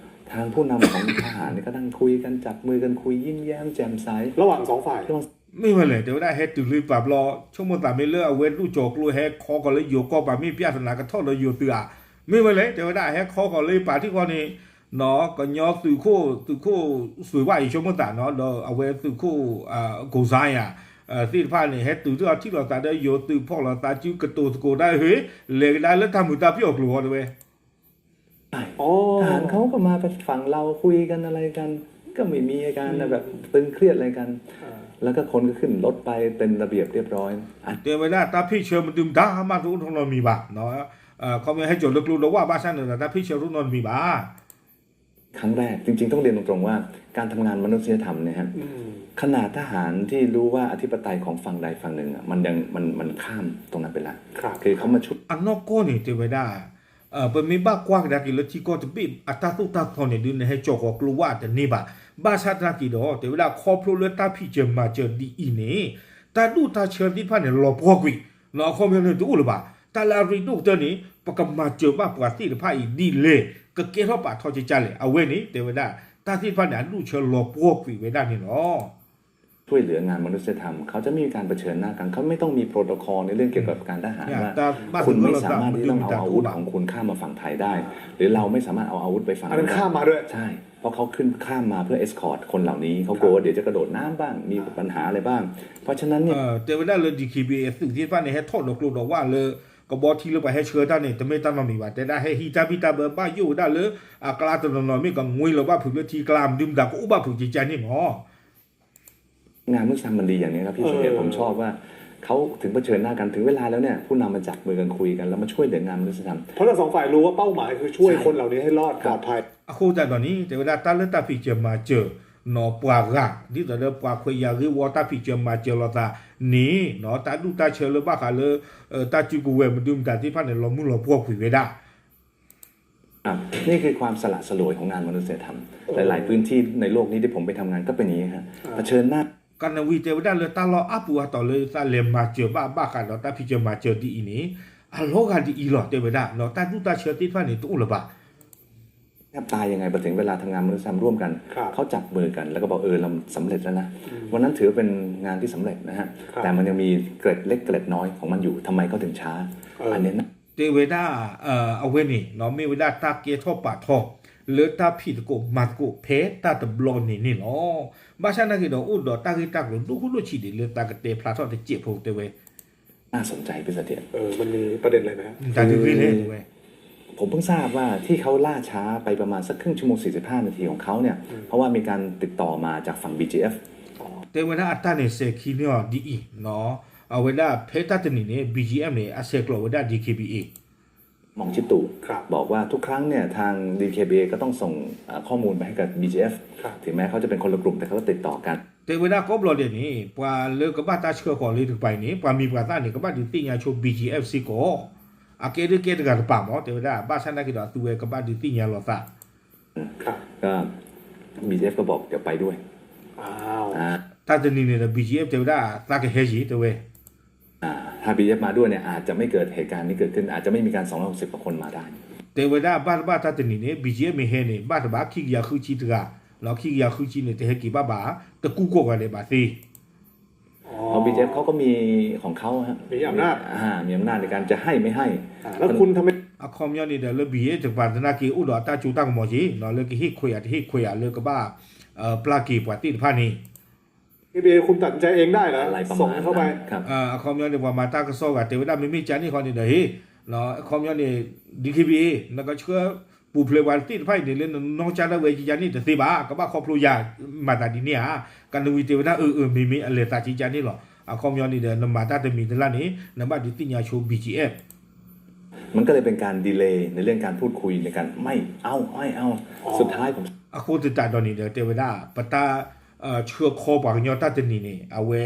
ทางผู้นำของทหารเนี่ยก็นั่งคุยกัน จับมือกันคุย ยิ้มแย้มแจ่มใส ระหว่างสองฝ่าย မ့ၢ်ဝဲလဲၣ် တဲဝဲဒၣ်ဟဲတုၤလၢပာ်ဘျီ ဆိကမိၣ်သးမ့ၢ်လၢအဝဲဒူၣ်ကၠီၤကျိဟဲခီကီၤလၢယိၤကီၢ်ပာ်မ့ၢ်ပျၢ်သနာ်ကထီၣ်ဒီးယိၤသုးဧါ, မ့ၢ်ဝဲလဲၣ် တဲဝဲဒၣ်ဟဲခီကီၤလၢပာ်ထံၣ်ဃီန့ၣ် နီၤ ကညီသုးခိၣ် သုးခိၣ်စွ့ၤဝၣ်အံၤဆိကမိၣ်သးနီၤ ဒီးအဝဲသုးခိၣ် ကိၣ်စါယၤ သ့ၣ်တဖၣ်န့ၣ် ဟဲတုၤထီၣ်ထံၣ်လိာ်သးဒီးယိၤသုးဖီၣ်လိာ်သးစုကတိၤသကိးတၢ်ဟ့ၣ် လဲၤကဒါလၢတၢ်မုာ်တၢ်ပၢၢ်အကျိၤဃီတဲဝဲ อ๋อ ทหารเขาก็มาฝั่งเราคุยกันอะไรกัน ก็ไม่มีอาการแบบตึงเครียดอะไรกัน แล้วก็คนก็ขึ้นรถไปเป็นระเบียบเรียบร้อย တဲဝဲဒၣ်တၢ်ဖ့ၣ်ဆၢမတုၤမတၤမးတအိၣ်ထီၣ်နီတမံၤဘၣ်, ခီမ့ၢ်ဟဲစိာ်လၢကျိဒီးဝၣ်ဘၣ်ဆၣ်န့ၣ်ဒီး တၢ်ဖ့ၣ်ဆၢတအိၣ်နီတမံၤဘၣ် ครั้งแรก จริงๆ ต้องเรียนตรงๆว่า การทำงานมนุษยธรรมเนี่ยฮะ ขนาดทหารที่รู้ว่าอธิปไตยของฝั่งใดฝั่งหนึ่งอะ มันยัง มัน มันข้ามตรงนั้นไปแล้ว คือเขามาช่วย အနီၢ်ကီၢ်န့ၣ်တဲဝဲဒၣ် ပမ့ၢ်ဘၣ်ကွၢ်ကဒါက့ၤလၢထံကီၢ်တဘ့ၣ်အတၢ်သိၣ်တၢ်သီန့ၣ် ဒုးနဟဲကၠီၤဃီၤကျိဝၣ်တန့ၢ်ဘၣ်. ဘၣ်ဆၣ်သနာ်က့ဒီး တဲဝဲဒၣ်ခီဖျိလၢတၢ်ဖံးစၢၤမၤစၢၤဒ်အံၤန့ၣ် တၢ်ဒူၣ်တၢ်ဆၢသ့ၣ်တဖၣ်န့ၣ် လီၤပှီၢ်ကွံာ် အခီပညီန့ၣ်တအိၣ်လၢၤဘၣ်. တၢ်လၢအရ့ဒိၣ်ကတၢၢ်န့ၣ် ပကမၤစၢၤဘၣ်ပှၤသ့ၣ်တဖၣ်အံၤဒ်လဲၣ် ကကဲထီၣ်ပာ်ထီၣ်ကကၢ်လဲၣ်. အဝဲန့ၣ် တဲဝဲဒၣ် တၢ်သ့ၣ်တဖၣ်န့ၣ် အဒူၣ်ဆၢလီၤပှီၢ်ကွံာ်ဝဲဒၣ်န့ၣ်လီၤ. ช่วยเหลืองานมนุษยธรรม เขาจะไม่มีการเผชิญหน้ากัน เขาไม่ต้องมีโปรโตคอลในเรื่องเกี่ยวกับการทหารว่า คุณไม่สามารถที่ต้องเอาอาวุธของคุณข้ามมาฝั่งไทยได้ หรือเราไม่สามารถเอาอาวุธไปฝั่งนั้นได้ ใช่ เพราะเขาขึ้นข้ามมาเพื่อ escort คนเหล่านี้ เขากลัวว่าเดี๋ยวจะกระโดดน้ำบ้าง มีปัญหาอะไรบ้าง เพราะฉะนั้นเนี่ย တဲဝဲဒၣ်လၢ DKBA သုးသ့ၣ်တဖၣ်န့ၣ် ဟဲထီၣ်ဒီးကျိဒီးဝၣ်လၢ ကဘီထံလၢပှၤဟဲဆှၢတၢ်န့ၣ် တမ့ၢ်တၢ်နီတမံၤဘၣ်. တဲဒၣ်ဟဲဟံးတၢ်ဘံၣ်တၢ်ဘၢဘၣ်ယိၣ်ဝဲဒၣ်လၢ အကျါတနီၤနီၤ မ့ၢ်ကငွ့လီၤဘၣ်ဖုးလၢထံကျါ မနုၤမတၤကအိၣ်ဘၣ်ဖုးကကၢ်န့ၣ်မး งานมนุษยธรรมมันดีอย่างนี้ครับพี่เสถียร เออ ผมชอบว่า เขาถึงเผชิญหน้ากัน ถึงเวลาแล้วเนี่ย ผู้นำมาจับมือกันคุยกัน แล้วมาช่วยเหลืองานมนุษยธรรม เพราะทั้งสองฝ่ายรู้ว่าเป้าหมายคือช่วยคนเหล่านี้ให้รอดปลอดภัย အဃိသတးဒီးန့ၣ် တဲဝဲဒၣ်တၢ်လၢတၢ်ဖံးစၢၤမၤစၢၤ ပှၤဂၤ ဒ်သိးဒီးပှၤခွဲးယာ်ဂ့ၢ်ဝီတၢ်ဖံးစၢၤမၤစၢၤလိာ်သးန့ၣ် တၢ်ဒူၣ်တၢ်ဆၢလၢဘၣ်ဃးလၢ တၢ်စုကဝဲၤမနုၤမတၤသ့ၣ်တဖၣ်န့ၣ် လီၤမုၢ်လီၤပှီၢ်ကွံာ်ဝဲဒၣ် ครับ นี่คือความสละสลวยของงานมนุษยธรรม หลายๆ พื้นที่ในโลกนี้ที่ผมไปทำงานก็เป็นอย่างนี้ฮะ เผชิญหน้า ကနဝံၤတဲဝဲဒၣ်လၢတၢ်လီၢ်အါပူၤအါတီၤလၢသးလဲၤမၤစၢၤဘၣ်ဘၣ်ဃးဒီးတၢ်ဖံးစၢၤမၤစၢၤဒ်အံၤန့ၣ် အလီၤဂာ်ဒ်အံၤလီၤ တဲဝဲဒၣ် တၢ်ဒူၣ်တၢ်ဆၢသ့ၣ်တဖၣ်န့ၣ် တအိၣ်လၢၤဘၣ် แทบตายยังไง พอถึงเวลาทำงานมนุษยธรรมร่วมกัน เขาจับมือกันแล้วก็บอกเออเราสำเร็จแล้วนะ วันนั้นถือว่าเป็นงานที่สำเร็จนะฮะ แต่มันยังมีเกร็ดเล็กเกร็ดน้อยของมันอยู่ ทำไมเขาถึงช้า อันนี้นะ တဲဝဲဒၣ် အဝဲန့ၣ် မ့ၢ်ဝဲဒၣ်တၢ်ကဲထီၣ်ပာ်ထီၣ် လၢတၢ်ဖံးသကိးမၤသကိးဖဲတၢ်တဘျီန့ၣ်န့ၣ်လီၤ. ဘၣ်ဆၣ်နာ်က့ဒီး အိၣ်ဒီးတၢ်ဂ့ၢ်တၢ်ကျိၤဒိၣ်ခိၣ်ဒိၣ်ဆံးဒံးလၢသးကတဲဖျါထီၣ်တစဲးဖိ တဲဝဲ น่าสนใจพี่เสถียร เออ มันมีประเด็นอะไรไหมฮะ တၢ်တဂ့ၢ်လဲၣ် တဲဝဲ ผมเพิ่งทราบว่าที่เขาล่าช้าไปประมาณสักครึ่งชั่วโมงสี่สิบห้านาทีของเขาเนี่ย เพราะว่ามีการติดต่อมาจากฝั่ง บีจีเอฟ တဲဝဲဒၣ်အတၢ်န့ၣ်စဲၤခံန့ၢ်အီၤဒ်အံၤ, အဝဲဒၣ်ဖဲတၢ်တနံၤန့ၣ် ဘီဂျီအက်ဖ် န့ၣ် အဆဲးကျိးဝဲဒၣ် ဒီး မွင်ချစ်သူ บอกว่าทุกครั้งเนี่ยทาง ดีเคบีเอ ก็ต้องส่งเอ่อข้อมูลไปให้กับ บีจีเอฟ ครับ ถึงแม้เขาจะเป็นคนละกลุ่มแต่เขาก็ติดต่อกัน တဲဝဲဒၣ်ကိးဘျီဒဲးန့ၣ် ပှၤလၢကဘၣ်တၢ်ဆှၢဃီၤလၢတကပၤအံၤန့ၣ် ပှၤမံၤပှၤသၣ်န့ၣ် ကဘၣ်ဒုးသ့ၣ်ညါဆိ ဘီဂျီအက်ဖ် စ့ၢ်ကီး, အကဲဒုးကဲတဂၤတပၤမး တဲဝဲဒၣ်, ဘၣ်ဆၣ်နာ်က့ဒီးအသုဝဲကဘၣ်ဒုးသ့ၣ်ညါလိာ်သး ครับ ก็ บีจีเอฟ ก็บอกเดี๋ยวไปด้วย อ้าว တၢ်တနံၤန့ၣ်ဒီး ဘီဂျီအက်ဖ် တဲဝဲဒၣ် သးကဟဲယံၤ တဲဝဲ ถ้า บีจีเอฟ มาด้วยเนี่ย อาจจะไม่เกิดเหตุการณ์นี้เกิดขึ้น อาจจะไม่มีการสองร้อยหกสิบกว่าคนมาได้ တဲဝဲဒၣ်ဘၣ်တဘၣ်တၢ်တနံၤန့ၣ် ဘီဂျီအက်ဖ် မ့ၢ်ဟဲန့ၣ် ဘၣ်တဘၣ်ခံကယၤဃုဆံတဂၤ, ဒီးခံကယၤဃုဆံန့ၣ် တဟဲက့ၤဘၣ်ဘၣ်, တကူကီၢ်ဂၤဒဲးဘၣ်သ့ เพราะ บีจีเอฟ เขาก็มี ของเขาฮะ มีอำนาจ อ่า มีอำนาจในการจะให้ไม่ให้ แล้วคุณทำไม အခီပညီန့ၣ်ဒီးလၢ ဘီဂျီအက်ဖ် တကပၤသနာ်က့ အိၣ်ဒီးအတၢ်စိတၢ်ကမီၤက့ၤ လၢကဟ့ၣ်ခွဲးဧါတဟ့ၣ်ခွဲးဧါ လၢကဘၣ် ပျၢ်က့ၤပှၤသ့ၣ်တဖၣ်န့ၣ် ဒီး อะไรประมาณนั้น ครับ အခီပညီန့ၣ် ပှၤမၤတၢ်ကစီၣ်ဂၤတဲဝဲဒၣ် မ့မ့ၢ်ကန့ၣ်ဃီန့ၣ်ဒီး ဟ့ၣ် အခီပညီန့ၣ် ဒီး ဒီး နကဆှၢပူၤဖျဲးပှၤသ့ၣ်တဖၣ်အံၤန့ၣ် လၢနနီၢ်ကစၢ်ဒၣ်ဝဲကန့ၣ်တသ့ဘၣ်, ကဘၣ်ခီဖျိယၤ မၤသးဒ်န့ၣ်ဧါ. ကနဝံၤတဲဝဲဒၣ် အၢ အၢ မ့မ့ၢ်အလဲၤသးကန့ၣ်လီၤ. အခီပညီန့ၣ်ဒီး နမၤတၢ်တမံၤတလၢ်န့ၣ် နဘၣ်ဒုးသ့ၣ်ညါဆိ ဘီဂျီအက်ဖ် มันก็เลยเป็นการ ดีเลย์ ในเรื่องการพูดคุยในการไม่เอาไม่เอา สุดท้ายผม အဃိသတးဒီးန့ၣ်ဒီး တဲဝဲဒၣ် ပတၢ်ဆှၢခီပှၤကညီတၢ်တနံၤန့ၣ် အဝဲ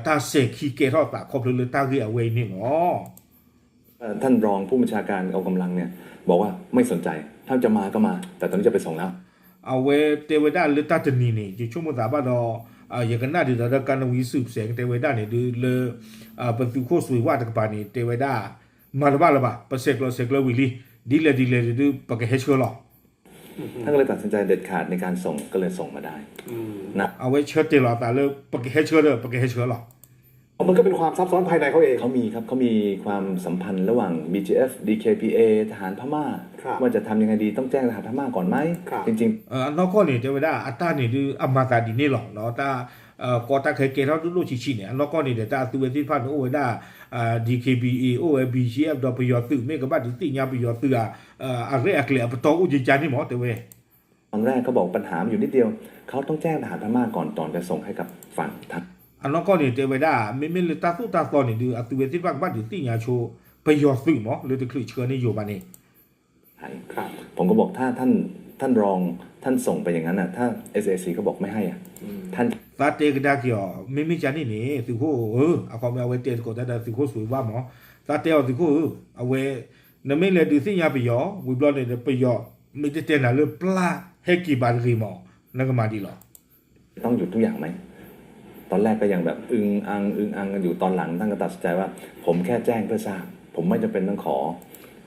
တၢ်စဲၤခံကဲထီၣ်သးခီဖျိလၢတၢ်ဂ့ၢ်အဝဲအံၤန့ၣ်လီၤ. ท่านรองผู้บัญชาการกองกำลังเนี่ย บอกว่าไม่สนใจ ถ้าจะมาก็มา แต่ตอนนี้จะไปส่งแล้ว အဝဲတဲဝဲဒၣ်လၢတၢ်တနံၤန့ၣ် ယဆိကမိၣ်သးဘၣ်ဒီး ယကနၣ်ဒ်သိးဒီး ကနဝံၤ စုစဲး တဲဝဲဒၣ်န့ၣ်ဒုးလၢ ပသုးခိၣ်စွ့ၤဝၣ်တကပၤန့ၣ် တဲဝဲဒၣ် မၤတဘၣ်လၢၤဘၣ်, ပဆဲးကျိးဆဲးကျၢဝံၤလံ, ဒ်လဲၣ်ဒ်လဲၣ်ဒုး ပကဟဲဆှၢလီၤ ท่านก็เลยตัดสินใจเด็ดขาดในการส่ง ก็เลยส่งมาได้ นะ အဝဲဆၢတဲာ်လီၤအသးလၢ ပကဟဲဆှၢဒီး ပကဟဲဆှၢလီၤ มันก็เป็นความซับซ้อนภายในเขาเอง เขามีครับ เขามีความสัมพันธ์ระหว่าง บีจีเอฟ ดีเคพีเอ ทหารพม่า ครับ ว่าจะทำยังไงดี ต้องแจ้งทหารพม่าก่อนไหม ครับ จริงๆ အနီၢ်ကီၢ်န့ၣ် တဲဝဲဒၣ် အတၢ်န့ၣ်ဒုး အမၤသးဒ်န့ၣ်လီၤ. တၢ်ကီတၢ်ခဲကဲထီၣ်ဒိၣ်ဒိၣ်ဆံးဆံးန့ၣ် အနီၢ်ကီၢ်န့ၣ်ဒီး တၢ်အသုဝဲသ့ၣ်တဖၣ်န့ၣ် အိၣ်ဝဲဒၣ် ဒီး ဒီး ပယီၤသုး မ့ၢ်ကဘၣ်ဒုးသ့ၣ်ညါပယီၤသုးဧါ, အရဲၣ်အကျဲၤအပတီၢ်အိၣ်ကကန့ၣ်မး တဲဝဲ ตอนแรกเขาบอกปัญหามันอยู่นิดเดียว เขาต้องแจ้งทหารพม่าก่อน ก่อนจะส่งให้กับฝั่งไทย အနီၢ်ကီၢ်န့ၣ်တဲဝဲဒၣ် မ့မ့ၢ်လၢတၢ်သိၣ်တၢ်သီန့ၣ်ဒုး အသုဝဲသ့ၣ်တဖၣ်ကဘၣ်ဒုးသ့ၣ်ညါဆိ ပယီၤသုးမး လၢတချုးဆှၢန့ၢ်ယိာ်ဘၣ်န့ၣ် ครับ ผมก็บอกถ้าท่าน ท่านรอง ท่านส่งไปอย่างนั้นน่ะ ถ้า เอสเอซี ก็บอกไม่ให้อ่ะ อืม ท่าน သးတဲကဒါက့ၤအီၤ မ့မ့ၢ်ကန့ၣ်န့ၣ် သုးခိၣ်ဧၢ, အခီပညီအဝဲတဲသကိးတၢ်ဒီးသုးခိၣ်စွ့ၤဝၣ်မး, သးတဲအီၤသုးခိၣ်ဧၢ, အဝဲ နမ့ၢ်လဲၤဒုးသ့ၣ်ညါပယီၤ ဝံၤဘျီန့ၣ်ဒီး ပယီၤမ့ၢ်တတဲနၤလၢပျၢ်ဟဲက့ၤဘၣ်တဂ့ၤမး နကမၤဒ်လဲၣ် ต้องหยุดทุกอย่างไหม ตอนแรกก็ยังแบบอึงอังอึงอังกันอยู่ ตอนหลังท่านก็ตัดสินใจว่า ผมแค่แจ้งเพื่อทราบ ผมไม่จำเป็นต้องขอ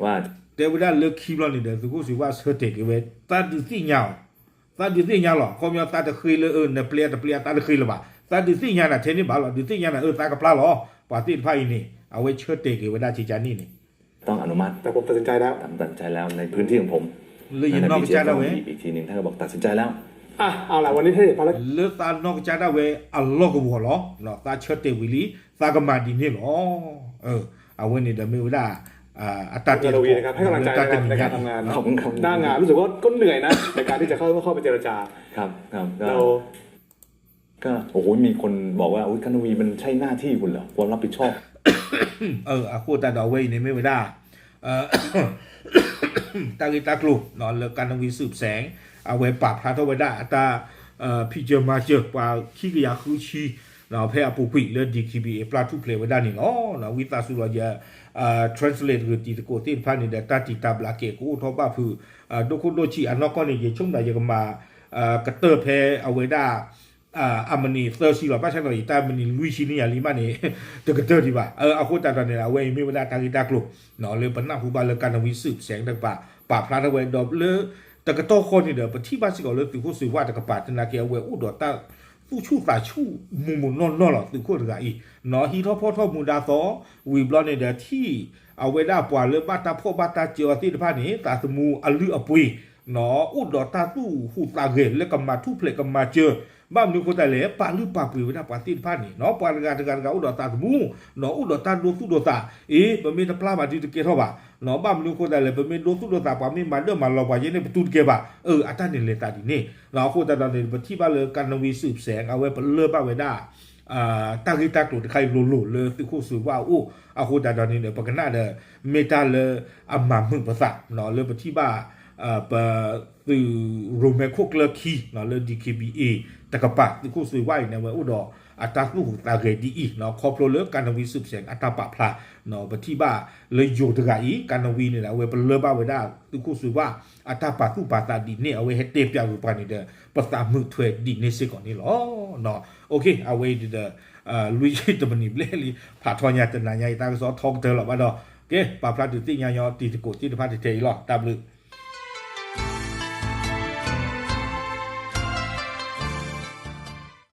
ว่า တဲဝဲဒၣ်လၢခံဘျီန့ၣ်ဒီး သုးခိၣ်စွ့ၤဝၣ်ဆၢတဲာ်က့ၤဝဲ သးဒုးသ့ၣ်ညါအီၤ, သးဒုးသ့ၣ်ညါလီၤ. အခီပညီသးတဃ့လၢ အၢ နပျဲတပျဲသးတဃ့လၢၤဘၣ်, သးဒုးသ့ၣ်ညါနၤထဲန့ၣ်ဘၣ်လီၤ. ဒုးသ့ၣ်ညါနၤ အၢ သးကပျၢ်လီၤ ပှၤသ့ၣ်တဖၣ်အံၤန့ၣ် အဝဲဆၢတဲာ်က့ၤဝဲဒၣ်ကန့ၣ်န့ၣ် ต้องอนุมัติ แต่ผมตัดสินใจแล้ว ผมตัดสินใจแล้ว ในพื้นที่ของผม လၢယနီၢ်ကစၢ်ဒၣ်ဝဲ อีกทีหนึ่ง ท่านก็บอกตัดสินใจแล้ว อ่ะ เอาล่ะ วันนี้ให้ภารกิจ လၢသးနီၢ်ကစၢ်ဒၣ်ဝဲအလီၢ်ကဝီၤလီၤ. သးဆၢတဲာ်ဝံၤလံ သးကမၤဒ်န့ၣ်လီၤ. အဝဲန့ၣ်ဒီးမ့ၢ်ဝဲဒၣ် အတၢ်တဲသကိး လၢတၢ်တနံၤညါ หน้างาน รู้สึกว่าก็เหนื่อยนะ ในการที่จะเข้า เข้าไปเจรจา ครับ ครับ ก็ ก็ โอ้โห มีคนบอกว่า อุ๊ย กนวี มันใช่หน้าที่คุณเหรอ ความรับผิดชอบ အဃိသတးဒီးအဝဲအံၤန့ၣ်မ့ၢ်ဝဲဒၣ် တၢ်ဂ့ၢ်တၢ်ကျိၤ လၢကနဝံၤ စုစဲး အဝဲပာ်ဖျါထီၣ်ဝဲဒၣ်အတၢ် ဖံးစၢၤမၤစၢၤ ပှၤခံကယၤဃုဆံ ဖဲအပူၤကွံာ်လၢ D K B A ပျၢ်ထူၣ်ဖျဲးဝဲဒၣ်န့ၣ်လီၤ. ဝံသးစူၤလီၤယ translate ဂ့ၤတံၤသကိးသ့ၣ်တဖၣ်န့ၣ်ဒီး တၢ်တံာ်တာ်ဘျးကဲးကအိၣ်ထီၣ်ဘၣ်ဖုး ဒိၣ်ခိၣ်ဒိၣ်ဆံးအနီၢ်ကီၢ်န့ၣ် ယဆိကမိၣ်ယကမၤ ကတၢၢ်ဖဲအဝဲဒၣ် အမံးနံးသၢဆံလီၤ. ဘၣ်ဆၣ်ဒီးယတၢ်မံးနံးလွံၢ်ဆံန့ၣ်ယၤလံမးန့ၣ် တကတၢၢ်ဒံးဘၣ်. အဃိသတးဒီးန့ၣ် အဝဲအံၤမ့ၢ်ဝဲဒၣ်တၢ်ဂ့ၢ်တၢ်ကျိၤ လၢပနၢ်ဟူဘၣ်လၢ ကနဝံး စုပ်စဲး တကပၤ ပာ်ဖျါထီၣ်ဝဲဒီးလၢ တကတီၢ်ဃီန့ၣ်ဒီး ပထံၣ်ဘၣ်စ့ၢ်ကီးလၢသုးခိၣ်စွ့ၤဝၣ်တကပၤ သနာ်က့အဝဲအိၣ်ဒီးတၢ်သူၣ်ဆူၣ်သးဆူၣ်မုာ်မုာ်နီၢ်နီၢ်လီၤ. သုးခိၣ်တဂၤအံၤ ဟံးထီၣ်ဖီၣ်ထီၣ်မူဒါသီ ဝံၤဘျီန့ၣ်ဒီး ထံၣ်အဝဲဒၣ်ပှၤလၢဘၣ်တၢ်ဖှီၣ်ဘၣ်တၢ်စၢၤအီၤသ့ၣ်တဖၣ်န့ၣ် သးသမူအလုၢ်အပှ့ၤ အိၣ်ဒီးတၢ်သူၣ်ဟူးသးဂဲၤလၢကမၤထူၣ်ဖျဲးကမၤစၢၤ ဘၣ်မနုၤအဃိသတးလဲၣ် ပာ်လုၢ်ပာ်ပှ့ၤဝဲဒၣ်ပှၤသ့ၣ်တဖၣ်န့ၣ် ပှၤတဂၤတဂၤတဂၤအိၣ်ဒီးသးသမူ အိၣ်ဒီးတၢ်ဒိသူၣ်ဒိသး အ့ ပမ့ၢ်တပျၢ်ဘၣ်ဒုးတကဲထီၣ်ဘၣ် ဘၣ်မနုၤအဃိသတးလဲၣ် ပမ့ၢ်ဒိသူၣ်ဒိသး ပှၤမ့ၢ်မၤဒၢၣ်မၤလီၤပှၤယဲန့ၣ် ပတူၢ်တကဲဘၣ် အတၢ်န့ၣ်လဲၤသးဒ်န့ၣ် အဃိသတးဒီးန့ၣ် ပထံၣ်ဘၣ်လၢ ကနဝံး စုပ်စဲး အဝဲပလၢၢ်ဘၣ်ဝဲဒၣ် တၢ်ဂ့ၢ်တၢ်ကျိၤတခါအံၤလိၤလိၤလၢသုးခိၣ်စွ့ၤဝၣ်အအိၣ် အဃိသတးဒီးန့ၣ်ဒီး ပကနၣ်ဒီး မ့ၢ်တၢ်လၢအမၤမုာ်ပသး လၢပထံၣ်ဘၣ် ပ သုးရိၣ်မဲခိၣ်ကျၢၢ်ခံ လၢ D K B A တကပၤ သုးခိၣ်စွ့ၤဝၣ်အံၤန့ၣ် အဝဲအိၣ်ဒီးအတၢ်သူၣ်ဟူးသးဂဲၤဒ်အံၤ ခီဖျိလၢ ကနဝံး စုပ်စဲး အတၢ်ပာ်ဖျါ ပထံၣ်ဘၣ်လၢယိၤတဂၤအံၤ ကနဝံးန့ၣ်ဒီး အဝဲပလၢၢ်ဘၣ်ဝဲဒၣ် သုးခိၣ်စွ့ၤဝၣ် အတၢ်ပာ်သူၣ်ပာ်သးဒ်န့ၣ် အဝဲဟဲတဲပျးကွံာ်ပှၤန့ၣ်ဒီး ပသးမုာ်ထွဲဒ်န့ၣ်စ့ၢ်ကီးန့ၣ်လီၤ. အဝဲအံၤဒီး လွံၢ်ဆံတမံးနံးဘျဲၣ်လံ ဖးထီညါတနၤညါအံၤ တၢ်ကစီၣ်ထီကတၢၢ်လီၤဘၣ်ဒီး ကဲ ပာ်ဖျါဒုးသ့ၣ်ညါညီတံၤသကိးသ့ၣ်တဖၣ်ထဲအံၤလီၤ. တၢ်ဘျုး